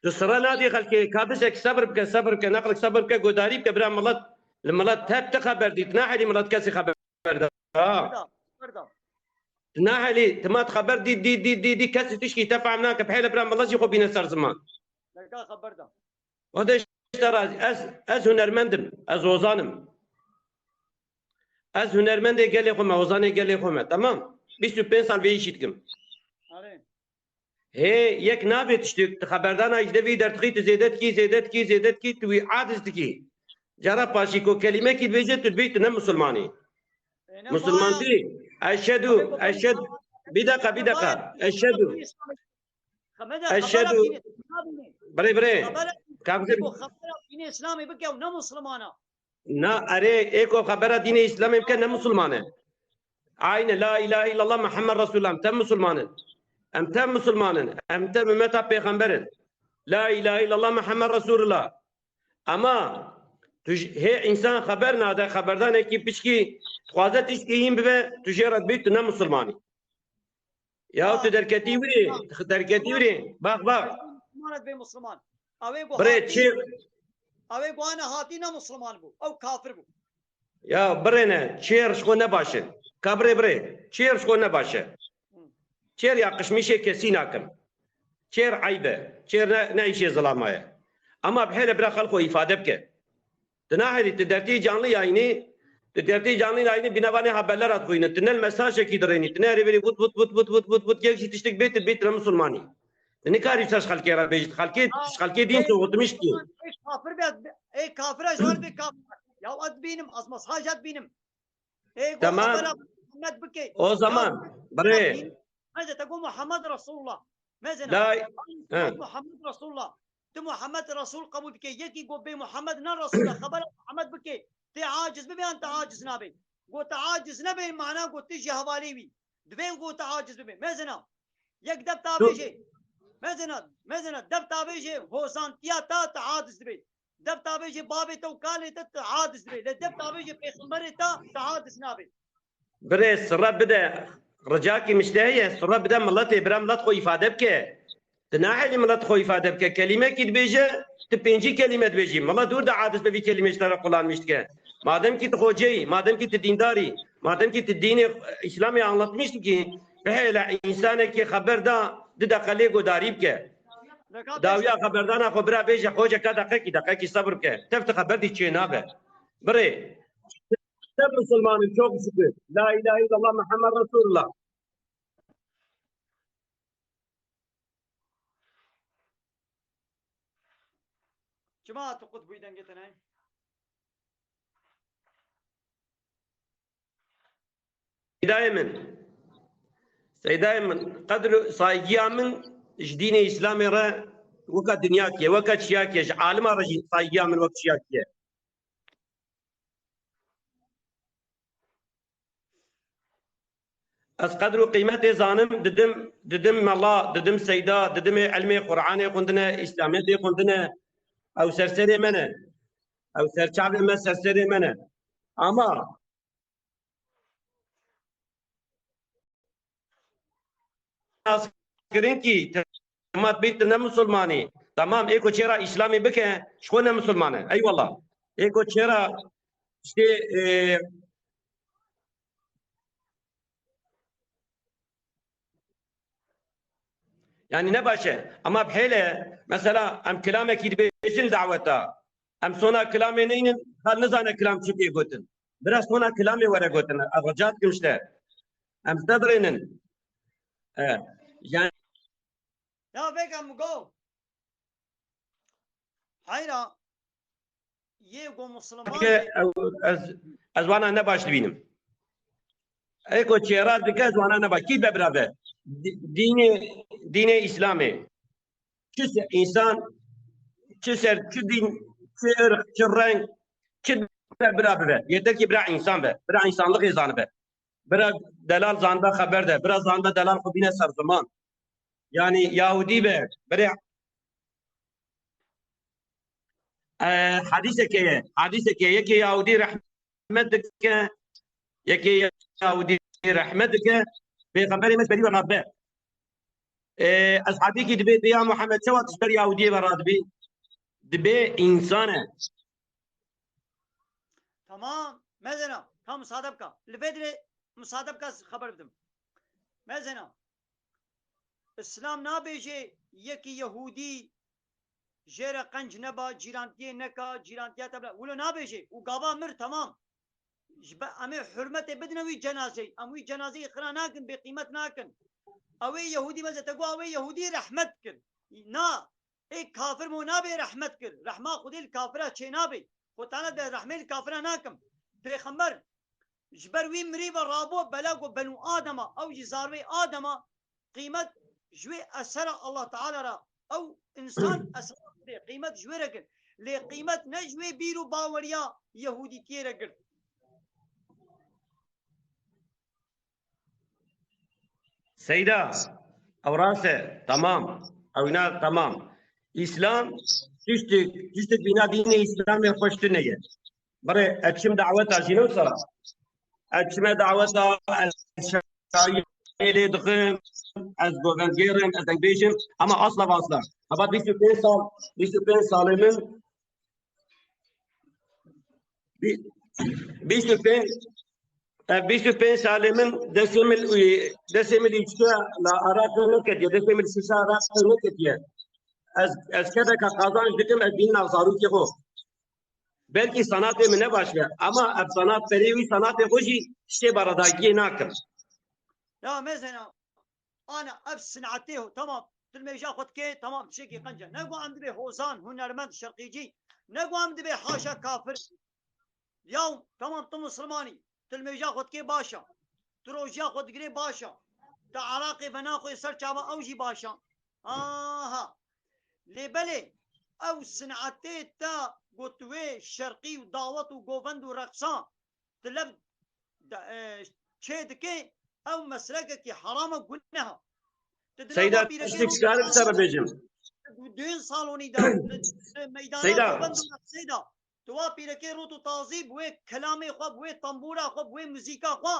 Tu sira nadî xelkê, ka bişek sebir bike, sebir bike, neqlik sebir bike, godarî bike, bira milet, li milet hep ti xeber dît, nahelî milet kesî xeber da. Ha. Berda, berda. Nahelî, ti mat xeber dît, dît, dît, dît, dît, kesî tişkî te fehm nake, bihêle bira milet jî xwe bîne ser ziman. Neka xeber da. O de işte razî, ez, ez hunermend im, ez ozan im. Ez hunermendê gelê xwe me, ozanê gelê xwe me, temam? Bîst û pênc sal vê îşî dikim. Arê. Hê yek nabê tiştek, tu xeberdana ji devî derdixî, tu zêde dikî, zêde dikî, zêde dikî, tu wî aciz dikî. Cara paşî ku kelîmekî dibêje, tu dibî tu ne Musulmanî. E, ne Musulman baş. Tî. Eşhedû, Abi, bu eşhed-, Musulman. Bir dakika, bir dakika. Baş. Eşhedû. Xemede, Eşhedû. Xebera dînê, nabînê. Birê, birê. Xebera, Kabzir. Bu xebera dînê Îslamê bike û ne Musulmana. Na, erê, ê ku xebera dînê Îslamê bike ne Musulman e. Ayne la ilahe illallah Muhammed Resulullah. Em te Musulman in. Em te Musulman in. Em te ümmeta pêxember in. La ilahe illallah Muhammed Resulullah. Ama tu ji, hê însan xeber nade, xeberdanekî piçkî dixwaze tişkî hîn bibe, tu jê re dibî, tu ne Musulmanî. Ya tu derketî wirê, derketî wirê. Bak, bak. Musulman et bê Musulman. Ew ê ku Birê hatî, çi? Ew ê ku ana hatî ne Musulman bû. Ew kafir bû. Ya birê ne, çêr ji xwe ne baş e. Ka birê, birê. Çêr ji xwe ne baş e. Hı. Çêr ya qişmîşê kesî nakim. Çêr eyb e. Çêr ne, ne îşê zilama ye. Ama bihêle bira xelk xwe îfade bike. Tu naherî, tu dertî canlı yayınî, tu dertî canlı yayınî bîna vanê haberler dixwînin. Tu ne li mesajekî dirênî. Tu ne herê verî vut, vut, vut, vut, vut, vut, vut, yek jî tiştek bê, tu bê, tu ne Musulmanî. Tu nikarî ser xelkê re bêjî. Xelkê, Ha, xelkê dîn ê, soğutmiş ki. Ê kafir be, ê kafir e, ji wan bê kafir. Ya ez dibînim, ez mesaj dibînim. Ê, go Tamam. Xebera Muhammed bike. O zaman, Ya, birê. Meze te go Muhammed Resulullah. Meze na. La, he. Muhammed Resulullah. Tu Muhammed Resul qebûl dike. Yekî go bê Muhammed ne Resulullah. Xebera Muhammed bike. Tê aciz bibe yan te aciz nabe. Go te aciz nebe, mana go tu ji hevalê wî. Divê go te aciz bibe. Meze na. Yek dev Tu- tavêjê. Meze na. Meze na. Dev tavêjê hozantiya te, te aciz dibe. Dev tavêjê bavê te û kalê te, te aciz dibe. Lê dev tavêjê pêxemberê te, te aciz nabe. Birê sirre bide. Ricakî min ji te heye, sirre bide miletê, bira milet xwe îfade bike. Tu nahelî milet xwe îfade bike. Kelîmekî dibêje, tu pêncî kelîme dibêjî. Milet dûr de aciz be vî kelîmê ji te re qulanmiş dike. Madem ki tu xoceyî, madem ki tu dîndarî, madem ki tu dînê Îslamê anlatmiş dikî, bihêle însanekî xeber da, du deqe lê godarî bike. Dawiya xeberdana xwe bira bêje, hoca ka deqekî, deqekî sebir bike. Tev tu xeber dî çê nabe. Birê. Tev Musulman im, çok şükür. La ilahe illallah Muhammed Resulullah. Çima tu qut bûyî dengê te nayê? Seydayê min. Seydayê min. Qedr û saygıya min ji dînê Îslamê re weka dinyakê, weka çiyakê, ji alima re jî saygîya min wek çiyakê ye. Ez qedr û qîmetê zanim, didim, didim mela, didim seyda, didimê ilmê Qur'anê xwendine, Îslamiyetê xwendine, ew serserê me ne. Ew serçavê me, serserê me ne. Ama nas kirin kî, te mat bî tu ne misilmanî. Tamam, ê ku çêra Îslamê bike, ji xwe ne misilman e. Eyvallah. Ê ku çêra işte, e, yani ne baş e. Ama bi hêle, mesela em kilamekî dibêjin li daweta. Em sona kilamê neynin, xal nizane kilam çi pê gotin. Bira sona kilamê were gotin. Ez rica dikim işte. Em ji te dirênin. E, yani Ya vêga min got. Heyra yê go Musliman Ke ew, ez, ez wana ne baş dibînim. Ê ku çêra dike, ez wana ne baş. Kî be bira be? Dî-, dînê, dînê Îslamê. Çi se-, însan, çi ser, çi dîn, çi irq, çi reng, çi be bira bibe. Yeter ki bira însan be. Bira însanlixê zanibe. Bira delal zanibe xeber de. Bira zanibe delal xwe bîne ser ziman. Yani Yahudî be, bire, e, hadîseke ye. Hadîseke ye. Yekê Yahudî rehmet dike, yekê Yahudî rehmet dike, Pêxemberê me ji berî we radibe. E, eshabîkî dibê, dibê ya Muhammed, çawa tu ji ber Yahudiyê ve radibî? Dibê însan e. Tamam, mezena, ka musade bika. Li vê dirê musade bika, xeber bidim. Mezena. Îslam nabêje yekî Yehûdî jê re qenc neba, cîrantiyê neka, cîrantiya te bila. Wilo nabêje. Û gava mir, temam. Ji be-, em ê hurmetê bidine wî cenazeyî. Em wî cenazeyî xira nakin, bêqîmet nakin. Ew ê Yehûdî meze, te got ew ê Yehûdî rehmet kir. Na, ê kafir mo nabê rehmet kir. Rehma Xwedê li kafira çê nabê. Xwe Teala de rehmê li kafira nakim. Pêxember ji ber wî mirî ve rabû bela ku benû Adema, ew jî zarvê Adema, qîmet ji wê esera Allah Teala re, ew însan esera Xwedê, qîmet ji wê re girt. Lê qîmet ne ji wê bîr û baweriya Yehûdîtiyê re girt. Seyda, ew rast e, tamam. Ew îna tamam. Îslam, tiştek, tiştek bîna dînê Îslamê xweş tune ye. Berê, ez çim daweta jî ne wisa. Ez çime daweta, ez şayê lê dixim, ez govendgêr im, ez dengbêj im, ama asla ve asla. Heba bîst û pênc sal, bîst û pênc salê min, bî-, bîst û pênc, ev bîst û pênc salê min destê min, destê min lîçke la Iraqê neketiye, destê min şişa Iraqê neketiye. Ez, ez kedeka qazanç dikim, ez bînina zarokê xwe. Belkî sanatê min ne baş be, ama ev sanat, perê wî sanatê xwe jî tiştê beredagiyê nakim. Ya mezena, ana ev sinetê ho, tamam, tu li mêja xwe dikê, tamam, tiştekî qenc e. Ne ku em dibê hozan, hunermend, şerqîcî, ne ku em dibê haşa kafir. Ya tamam, tu misilmanî, tu li mêja xwe dikê baş e. Tu rojiya xwe digirê baş e. Tu Iraqê venaxwê ser çava ew jî baş e. Aha. Lê belê ew sinetê te got wê şerqî û dawet û govend û reqsan tu lev de, e, çê dikê, ew meslegekî heram e, guneh e. Tu di Seyda, nava pîrekê tiştek rû ji te re bibêjim. Di düğün salonî de, di, di meydana Seyda. Govend û reqsê de. Tu wa pîrekê rût û tazî bi wê kelamê xwe, bi wê tembûra xwe, bi wê muzîka xwe,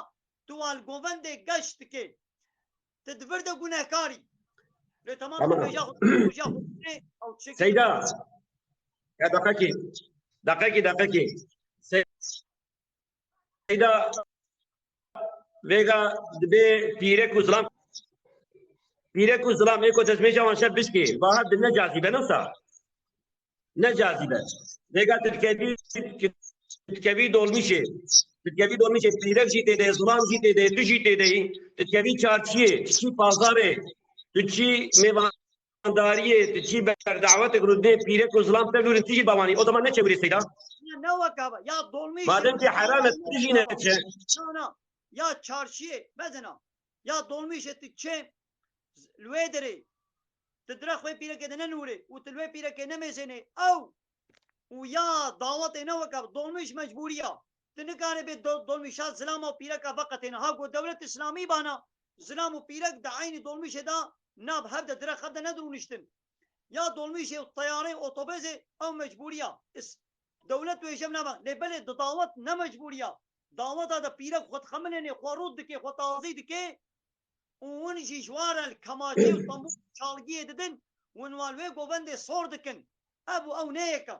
tu wa li govendê geş dikê. Tu di vir de gunehkarî. Lê temam, Tamam. Roja xwe, roja xwe dikê, ew tiştekî Seyda. Ya deqekî. Deqekî, deqekî. Seyda, vêga dibê pîrek û zilam, pîrek û zilam ê ku destmêja wan şer bişkê, baha di ne cazîbe ne wisa. Ne cazîbe. Vêga tu dikevî, tu dikevî dolmîşê. Tu dikevî dolmîşê, pîrek jî tê de, zilam jî tê de, tu jî tê de yî. Tu dikevî çarşiyê, tu çî pazarê, tu çî mêvan dariyê, tu çî ber dawetek rûdinê pîrek û zilam tev lûrin tu jî bawanî. O zaman ne çewirê Seyda? Ya ne wek hava. Ya dolmîş. Madem ki heram e, tu jî ne çe. Na, na. Ya çarşiyê, mezena. Ya dolmîşê tu çe li wê derê. Ti dirêx wê pîrekê de nenûrê û ti li wê pîrekê nemêzênê. Ew û ya dawetê ne weke dolmîş mecbûrî ya. Ti nikarê bê do-, dolmîşa zilama û pîreka veqetêne. Ha ku dewlet îslamî bana, zilam û pîrek di eynî dolmîşê de nav hev de dirêx hev de nedirûniştin. Ya dolmîşê û teyarê û otobêzê ew mecbûrî ya. Is-, dewlet wê jev nava. Lê belê di dawet ne mecbûrî ya. Daweta de pîrek xwe dixemilênê, xwe rût dike, xwe tazî dike. Û hûn jî ji wan re li kemaçê û tembûr û çalgiyê didin, hûn wan wê govendê sor dikin. Ev û ew ne yek e.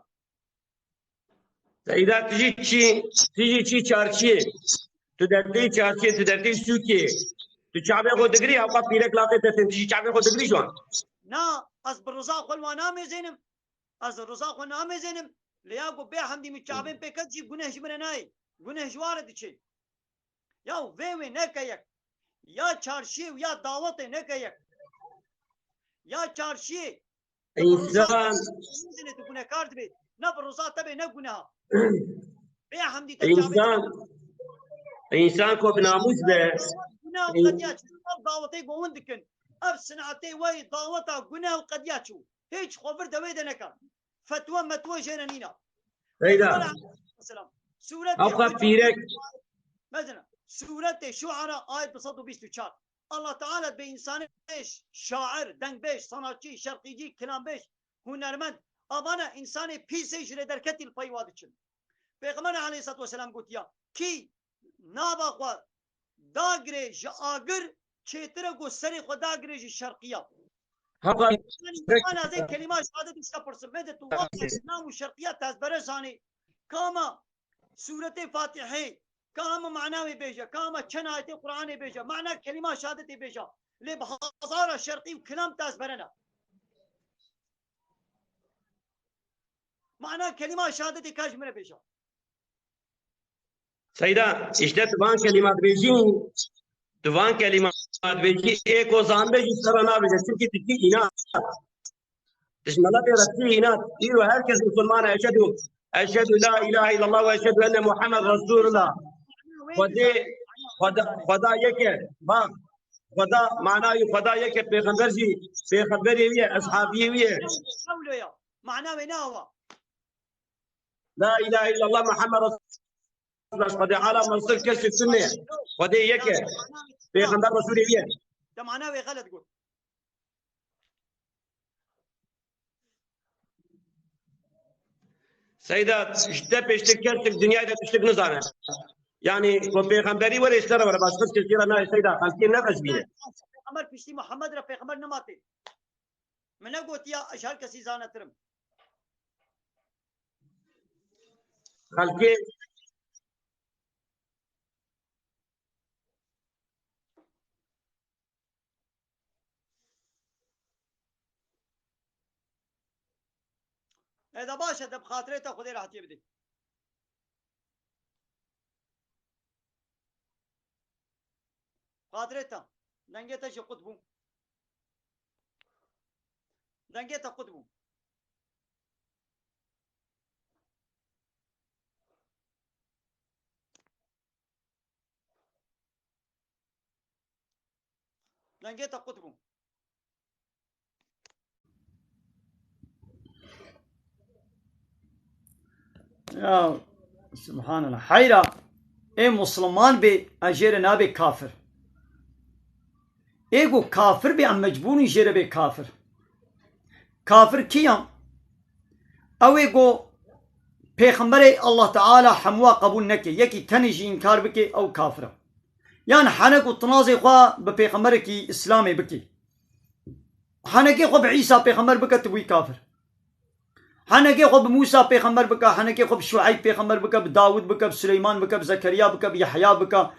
Seyda, tu jî çî, tu jî çî çarşiyê. Tu dertî çarşiyê, tu dertî sûkê. Tu çavê xwe digirî, hewqa pîrek laqê te tên, tu jî çavê xwe digirî ji wan. Na, ez bi riza xwe li wan namêzênim. Ez riza xwe namêzênim. Lê ya ku bê hemdî min çavên pê ket jî guneh ji min re nayê. Guneh ji wan re diçe. Ya vê wê neke yek. Ya çarşiyê û ya dawetê neke yek. Ya çarşiyê. Însan tu gunehkar dibê. Ne bi riza te bê ne guneha. Bê hemdî te çavê. Însan, însan ku bi namûs be. Guneha û qediya çû. Ev dawetê govin dikin. Ev sinetê we yê daweta guneha û qediya çû. Hiç xwe vir de wê de neke. Fetwa metwa jê re nîna. Seyda. Peyxember aleyhisselam. Sûretê Ewqa pîrek. Mezina. Sûretê Şuara ayet du sed û bîst û çar. Allah Teala dibê însanê şair, dengbêj, sanatçî, şerqîcî, kilambêj, hunermend. Avana însanê pîsê ji lê derketî li pey wa diçin. Peyxember aleyhisselatu vesselam gotiya, kî nava xwe dagirê ji agir çêtir e ku serê xwe dagirê ji şerqiya. Hewqa. Yanî, ana zê kelîma şehadet işte pirsim. Vê de tu wextê nam û şerqiya tezbere zanî. Kama sûretê Fatihê, kama mana wê bêje, kama çend ayetê Qur'anê bêje, mana kelîma şehadetê bêje. Lê bi hezara şerqî û kilam tezbere ne. Mana kelîma şehadetê ka ji min re bêje. Seyda, işte tu van kelîma dibêjî, tu van kelîma dibêjî, ê ku zanibê jî sera nabêje, çimkî tu çi înat. Tu ji miletê re çi înat. Îro her kes musulman e, eşhedû, eşhedû la ilahe illallah ve eşhedû enne Muhammed Resulullah. Xwedê, Xweda, Xweda yek e. Bak, Xweda, manayê Xweda yek e, pêxember jî, pêxemberê wî ye, eshabiyê wî ye. Mana wê ne awa. La ilahe illallah Muhammed Resulullah. Xwedê ala mestir kesê tune. Xwedê yek e. Pêxember Resulê wî ye. Te mana wê xelet got. Seyda, ji te pêştir kesek dinyayê de tiştek nizane. Yani, ku pêxemberî were, ji te re were, başqa kesî re nayê, Seyda, xelkê neqeşbîne. Pêxember piştî Muhammed re pêxember nematê. Min negotiya ez ji her kesî zanetir im. Xelkê. Ê de baş e, de bi xatirê te Xwedê rehetiyê bidê. Xatirê te. Dengê te jî qut bû. Dengê te qut bû. Dengê te qut bû. Ya, subhanallah. Heyra, ê Musliman bê, ez jê re nabê kafir. Ê ku kafir bê, em mecbûr in jê re bê kafir. Kafir kî ya? Ew ê ku pêxemberê Allah Teala hemûa qebûl neke, yekî tenê jî înkar bike, ew kafir e. Yan hene ku tinazê xwe bi pêxemberekî Îslamê bike. Henekê xwe bi Îsa pêxember bike, tu bûyî kafir. Henekê xwe bi Mûsa pêxember bike, henekê xwe bi Şueyb pêxember bike, bi Dawud bike, bi Suleyman bike, bi Zekeriya bike, bi Yehya bike,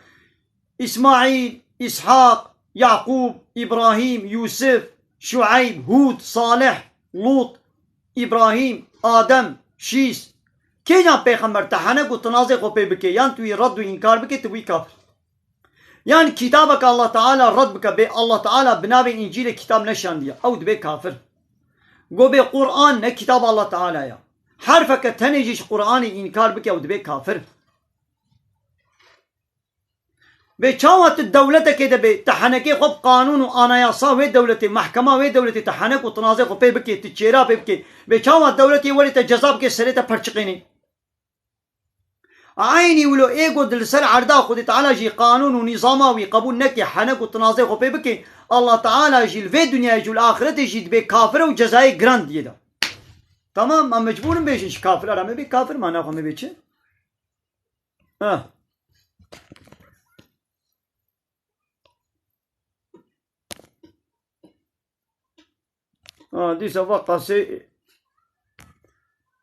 Îsmaîl, Îshaq, Yaqûb, Îbrahîm, Yûsif, Şueyb, Hûd, Salih, Lût, Îbrahîm, Adem, Şîs. Kê yan pêxember te hene ku tinazê xwe pê bike, yan tu wî red û înkar bike, tu bûyî kafir. Yan kitabeke Allah Teala red bike, bê Allah Teala bi navê Încîlê kitab neşandiye, ew dibe kafir. Go bê Qur'an ne kitaba Allah Teala ya. Herfeke tenê jî ji Qur'anê înkar bike, ew dibe kafir. Bê çawa tu dewletekê de bê, tu henekê xwe bi qanûn û anayasa wê dewletê, mehkema wê dewletê, tu henek û tinazê xwe pê bikê, tu çêra pê bikê. Bê çawa dewletê werê te ceza bikê, serê te perçiqênê. Eynî wilo ê got li ser erda Xwedê Teala jî qanûn û nîzama wî qebûl neke, henek û tinazê xwe pê bike, Allah Teala jî li vê dinyayê jî û li axirete jî dibê kafir û cezayê giran diyê de. Tamam, ma mecbûr in bêjin ji kafir, ara me bê kafir, ma naxwe me bê çi? Ha. Ha, dîsa va qasê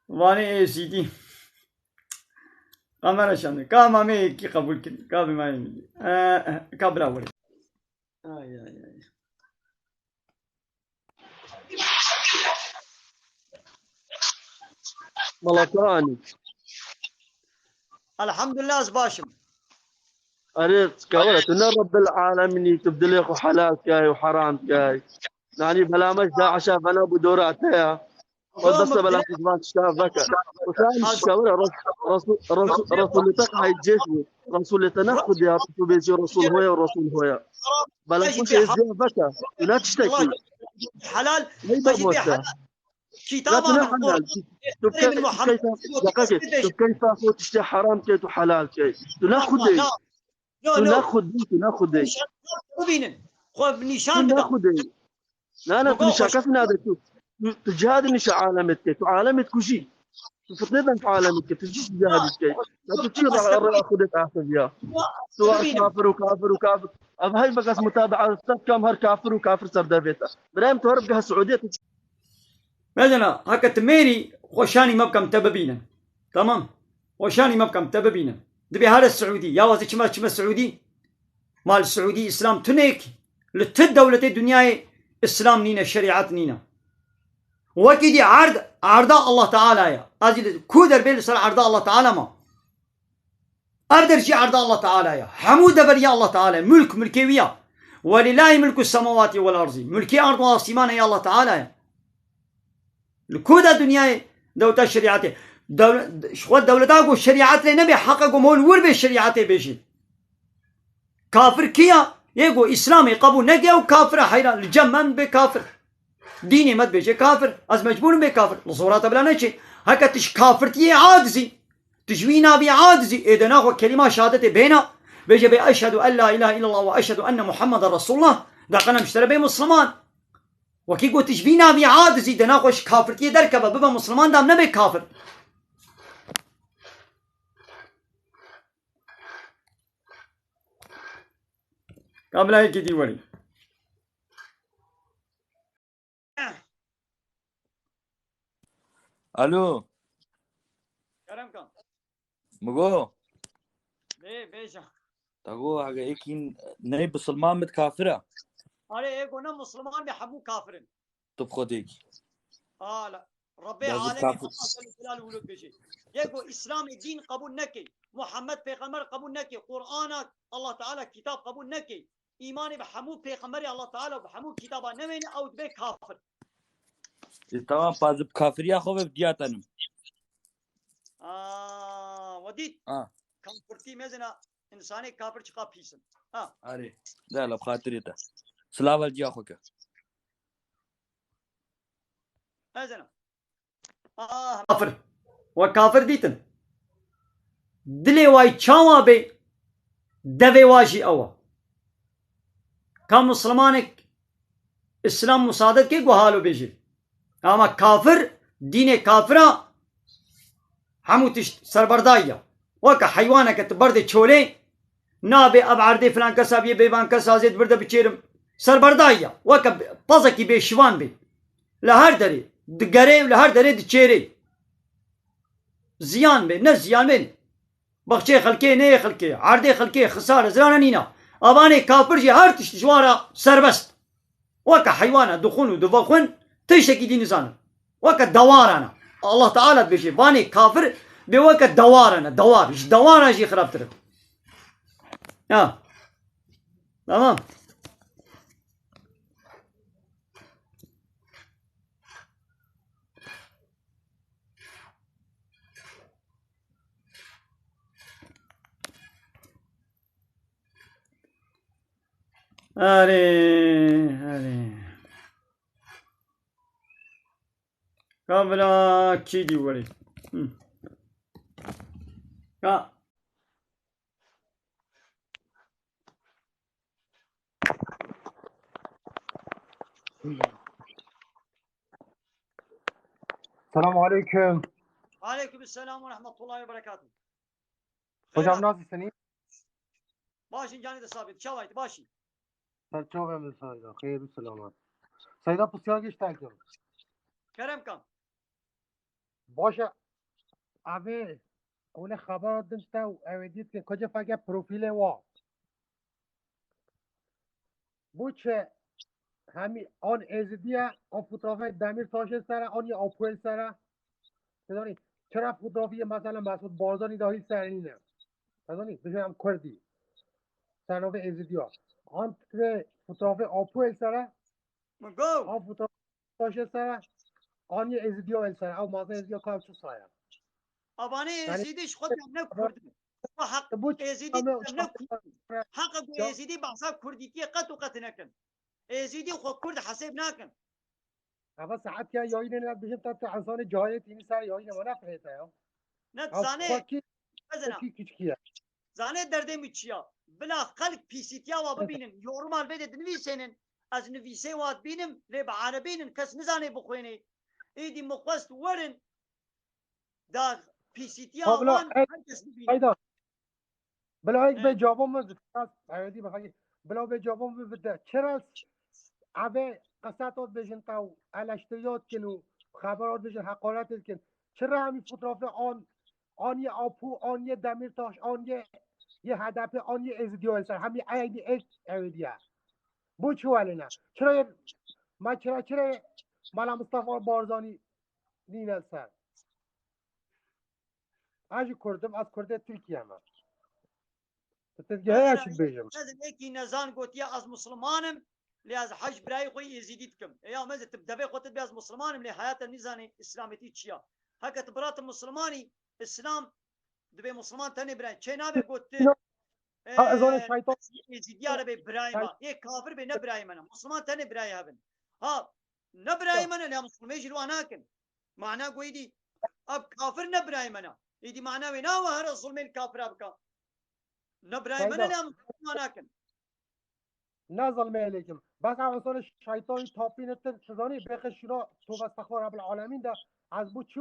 vanê êsîdî. Kamera şanê. Ka mamê yekî qebûl kirin. Ka bi mayê min. E, e, ka bira were. Ay, ay, ay. Mala Kur'anî. Elhamdulillah, ez baş im. Erê, kawira, tu ne Rabbil Alemînî, tu bi dilê xwe helal dikay û heram dikay. Yanî bela me ji daişa vena bû dora te ya. Xwe deste bela xwe zivan tişta veke. Û sen kawira, Res-, Resul, Resul, Resulê te qehî cêş bû. Resulê te ne Xwedê ya, tu bêjî Resul hoya û Resul hoya. Bela xwe êziya veke. Tu ne tiştekî. Helal. Ney babo te? Ya tu ne helal. Tu, tu key-, tu keyfa, deqekê, tu keyfa xwe tiştê heram key, tu helal key. Tu ne Xwedê. Tu ne Xwedê, tu ne Xwedê. Bibînin. Xwe nîşan bidin. Tu ne Xwedê. Na, na, tu nîşa kesî nade tu. Tu, tu cihadê nîşa alemê dikey. Tu alemê dikujî. Tu fitnê dan tu alemê dikey. Tu çi cihadî dikey? Ya tu çi rêya Xwedê diaxiviya? Tu war kafir û kafir û kafir. Ev hey bes mutabaa te dikim her kafir û kafir ser devê te. Birayê min tu here bigeh Siûdiyê tu. Mezina, heke tu mêrî, xwe şanî me bikim te bibînim. Tamam? Xwe şanî me bikim te bibînim. Dibê here Siûdî. Ya wazî çima çime Siûdî? Ma li Siûdî Îslam tune ye kî. Li tu dewletê dinyayê Îslam nîne, şerîet nîne. Wekî dî erd, erda Allah Teala ye. Ez jî li ku derbê li ser erda Allah Teala ma. Ev der jî erda Allah Teala ye. Hemû dever ya Allah Teala ye. Mulk, mulkê wî ya. Welillahî mulku semawatî wel ardî. Mulkê erd û asîmanê ya Allah Teala ye. Li ku de dinyayê dewleta şerîetê? Dew-, ji xwe dewleta ku şerîet lê nebe, heqa ku mol wir bê şerîetê bêjî. Kafir kî ya? Yê ku Îslamê qebûl neke ew kafir e, heyran, li cem me bê kafir. Dînê me dibêje kafir. Ez mecbûr im bê kafir. Li zora te bila neçê. Heke tu ji kafirtiyê acizî, tu ji wî navî acizî, ê de naxwe kelîma şehadetê bêna, bêje bê eşhedû en la îlahe îllallah we eşhedû enne Muhammeden Resûlullah, deqenem ji te re bê misliman. Wekî got tu ji vî navî acizî, de naxwe ji kafirtiyê derkeve, bibe misliman, dem nebe kafir. Ka bila yekî dî werî. Alo. Kerem kan. Migo. Bê, bêje. Te got hege êkî ney bisilman bit kafir e. Arê, ê ku ne misilman bê hemû kafir in. Tu bi Xwedê kî. Ala. Rebbê alemê Allah Celle Celaluhu wilo dibêje. Yê ku Îslamê dîn qebûl neke, Muhammed pêxember qebûl neke, Qur'ana Allah Teala kitab qebûl neke, îmanê bi hemû pêxemberê Allah Teala û bi hemû kitaba newêne, ew dibe kafir. E, tamam, pa ez bi kafiriya xwe ve bi diya tenim. Aa, we dît? Ha. Kafirtî mezina, însanê kafir çiqa pîs in. Ha. Arê. De la bi xatirê te. Silav el diya xwe ke. Mezina. Ah, kafir. We kafir dîtin. Dilê wa yî çawa bê, devê wa jî ew e. Ka mislimanek Îslam musaade dike ku halo bêje. Ama kafir, dînê kafira hemû tişt serberdayî ye. Weke heywaneke tu berdê çolê, nabê ev erdê filan kesa biyê, bêvan kesa zêd birde biçêrim. Serberdayî ye. Weke pezekî bêşivan bê. Li her derê digerê û li her derê diçêrê. Ziyan bê, ne ziyan bê. Baxçeyê xelkê, neyê xelkê, erdê xelkê, xisar, zirana nîna. Avanê kafir jî her tişt ji wan re serbest. Weke heywana dixwin û divexwin, tiştekî dî nizanin. Weke dewaran e. Allah Teala dibêje, vanê kafir bê weke dewaran e, dewar. Ji dewaran jî xirabtir e. Ya. Tamam. Erê, erê. Ka bila kî dî werê. Hı. Ka. Selamun aleyküm. Aleyküm selam ve rahmetullahi ve berekatuhu. Hocam, nasılsın? İyi? Başın canı da sabit. Çavayt, başın. Ser çavê min Seyda. Xêr û selamet. Seyda, pisyar geç terkim. Kerem kam. Baş e. Abi, hûn ê xebera din te û ew ê dît ke kocê feke profîlê wa. Bu çi? Hemî an Êzidiye, an fotoğrafê Demîrtaşê sere, an yê Apoyê sere. Te zanî, çira fotoğrafê mesela Mesut Barzanî dahil ser nîne? Te zanî, bijî em Kurdî. Ser navê Êzidiya. An tê fotoğrafê Apoyê sere, Min got. An fotoğrafê Demîrtaşê sere, an yê Êzidiya el sere. Ew mazin Êzidiya ka çi saya? Abanê Êzidî ji xwe ne Kurd in. Xwe heq Êzidî ne Kurd in. Heqe ku Êzidî behsa Kurdîtiyê qet û qet nekin. Êzidî xwe Kurd hesêb nakin. Eva saet ya yayınê ne bijim ta tu insanê cahilê tînî ser yayınê ma ne firête ya. Ne zanê. Xwekî, xwekî kiçkî ye. Zanê derdê min çi ya? Bila xelk pîsîtiya wa bibînin. Yoruma li vê de dinivîsênin. Ez nivîsê wa dibînim, lê bi erebînin, kes nizanê bixwênê. Êdî min xwest werin, da pîsîtiya wan her kes bibîne. Bila ek bê cabo min bide. Bila bê cabo min bide. Çira evê qisat ot bêjin ta û eleştiriyot kin û xeberot bêjin, heqaret kin. Çira hemî fotoğrafê an, an yê Apo, an yê Demîrtaş, an yê, yê H D P, an yê Êzidiyo ser. Hemî eynî ek ew diye. Bu çi welêne? Çira yê, ma çira, çira yê Mala Mustafa Barzanî nîne ser? Ez jî Kurd im, ez Kurdê Tirkiye me. Tu Tirkiye heye çi dibêjim? Ez ê yekî nezan gotiye ez Musliman im, lê ez hej birayê xwe Êzidî dikim. Ê ya meze tu bi devê xwe tu dibê ez Musliman im, lê heyata nîzanê Îslametî çi ya. Heke tu bira tu Muslimanî, Îslam dibê Musliman tenê birayê. Çê nabe got tu, Ha, ez ê, ê, şeytan Êzidiya re bê birayê me. Ê kafir bê ne birayê me ne. Musliman tenê birayê hev in. Ha, ne birayê me ne, lê Muslimê jî li wan nakin. Mana ku êdî, ev kafir ne birayê me ne. Êdî mana wê nawe here zulmê li kafira bika. Ne birayê me ne, lê Muslimê jî li wan nakin. Ne zilmê lêkim. Bes ev insanê şeytanî tapîne tin, tu zanî, bêxe şîna, tove estexfar Rabbil Alemîn de, ez bu çi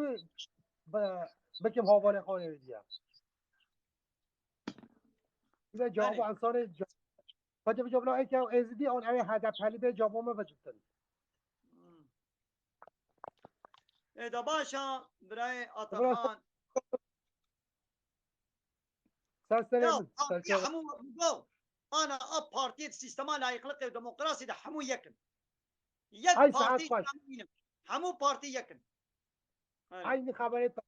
bi-, bikim havalê xanê wê diye. Îde cevabı insanê ce-, Xwedê bi cevabına eke ew Êzidî an ew H D P'li bê cevabı me vecittin. Hmm. Ê de baş a, birayê Ataxan. Ser serê Ya, min, ser partiya serê. Hemû go. Ana a partiyê di sîstema layıklık û demokrasî de hemû yek in. Yek Ay, saet partî xweş. Hemû partî yek in. Aynen. Aynı xeberê ta-,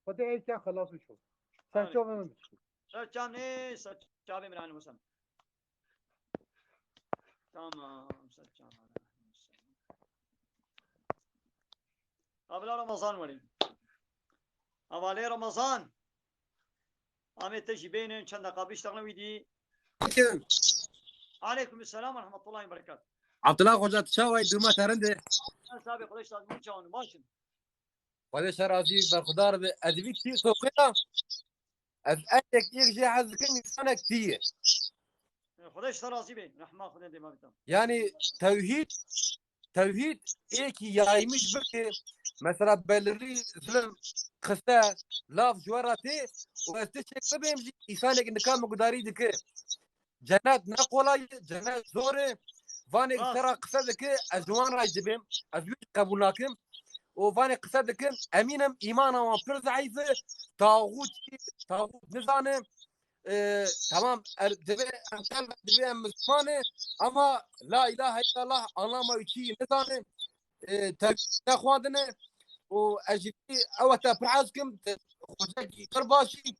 Xwedê eke xelas û şo. Ser Aynen. Çavê min biçin. Ser çavê, ser çavê min, Musa. Tamam, ser çavê. Abla Ramazan welî. Hevalê Ramazan. Amê te jî bênin, çend deqa biştexne wî dî. Aleyküm. Aleyküm selam ve rahmetullahi ve berekatuhu. Abdullah Hoca, tu çawa yî, dûma te rind e? Sen sabê Xwedê şad min çawan başin. Xwedê şer razî berxudar be. Ez vî kî soxê ya. Ez etek yek jê hez dikim, insanek tî ye. Xwedê ji te razî be. Rehma Xwedê dê mavî te. Yani tewhîd, tewhîd êkî yaymış bike. Mesela belirî zulm, qise, laf ji we re tê û ez tiştek bibêm jî, insanek nika min gudarî dike. Cennet ne kolay e, cennet zor e. Vanê ki Rast. Sera qise dike, ez ji wan re dibêm, ez wî qebûl nakim. Û vanê qise dikin, emînim îmana wan pir zeîf e. Taxût, taxût nizane. E, tamam, er, divê em tev, divê em misliman e, ama la ilahe illallah anlama wî çi nizane. E, tevhîd nexwandine. Û ez ji vî ew te pir hez kim, te xocekî pir baş î.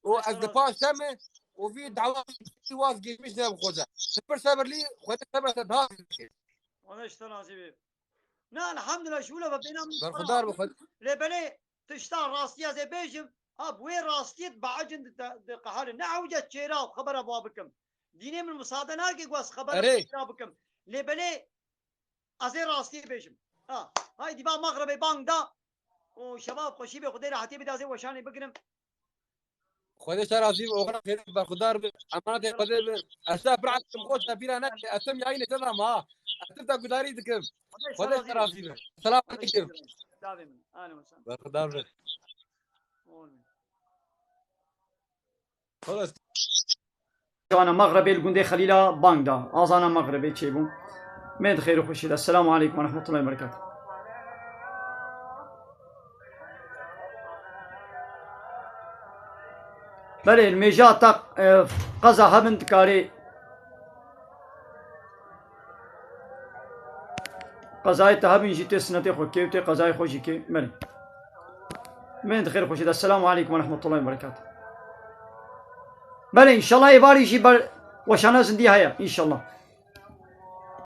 Û ez di paş te me û vî dawa waz gelmiş ne bi xoca. Pir sebirlî, Xwedê sebra te daha zêde. Xwedê ji te razî be. Na, elhamdulillah, ji wila ve bêna min Berxudar bi Xwedê. Lê belê tişta rastiya zê bêjim, ha, bi wê rastiyê dibeecin di te-, di qehar. Ne ewce çêra û xebera ba bikim. Dînê min misade nake ku ez xebera Erê. Xêra bikim. Lê belê ez ê rastiyê bêjim. Ha, hay dîva mexribê bang da û şeva xweşî bê, Xwedê rehetiyê bide, ez ê weşanê bigirim. Xwedê te razî be, oxira xêrê berxudar be, emanetê Xwedê be. Ez te bira dikim, xwe te bîra neke, ez tim yayînê te de ma. Ez tim te gudarî dikim. Xwedê te razî be. Selam aleykum. Davê min. Ahlen we sehlen. Berxudar be. Olun. Xelas. Azana Mexrebê li gundê Xelîla bang da. Azana Mexrebê çêbû. Mend xêr û xweşî de. Selamu aleykum ve rahmetullahi ve berekatuhu. Belê, li mêja te, e, qeza hebin dikarê qezayê te hebin jî tê sinetê xwe kê û tê qezayê xwe jî kê. Belê. Mend xêr xweşî de. Selamu aleykum ve rahmetullahi ve berekatuhu. Belê, înşallah êvarî jî ber weşana zindî heye, înşallah.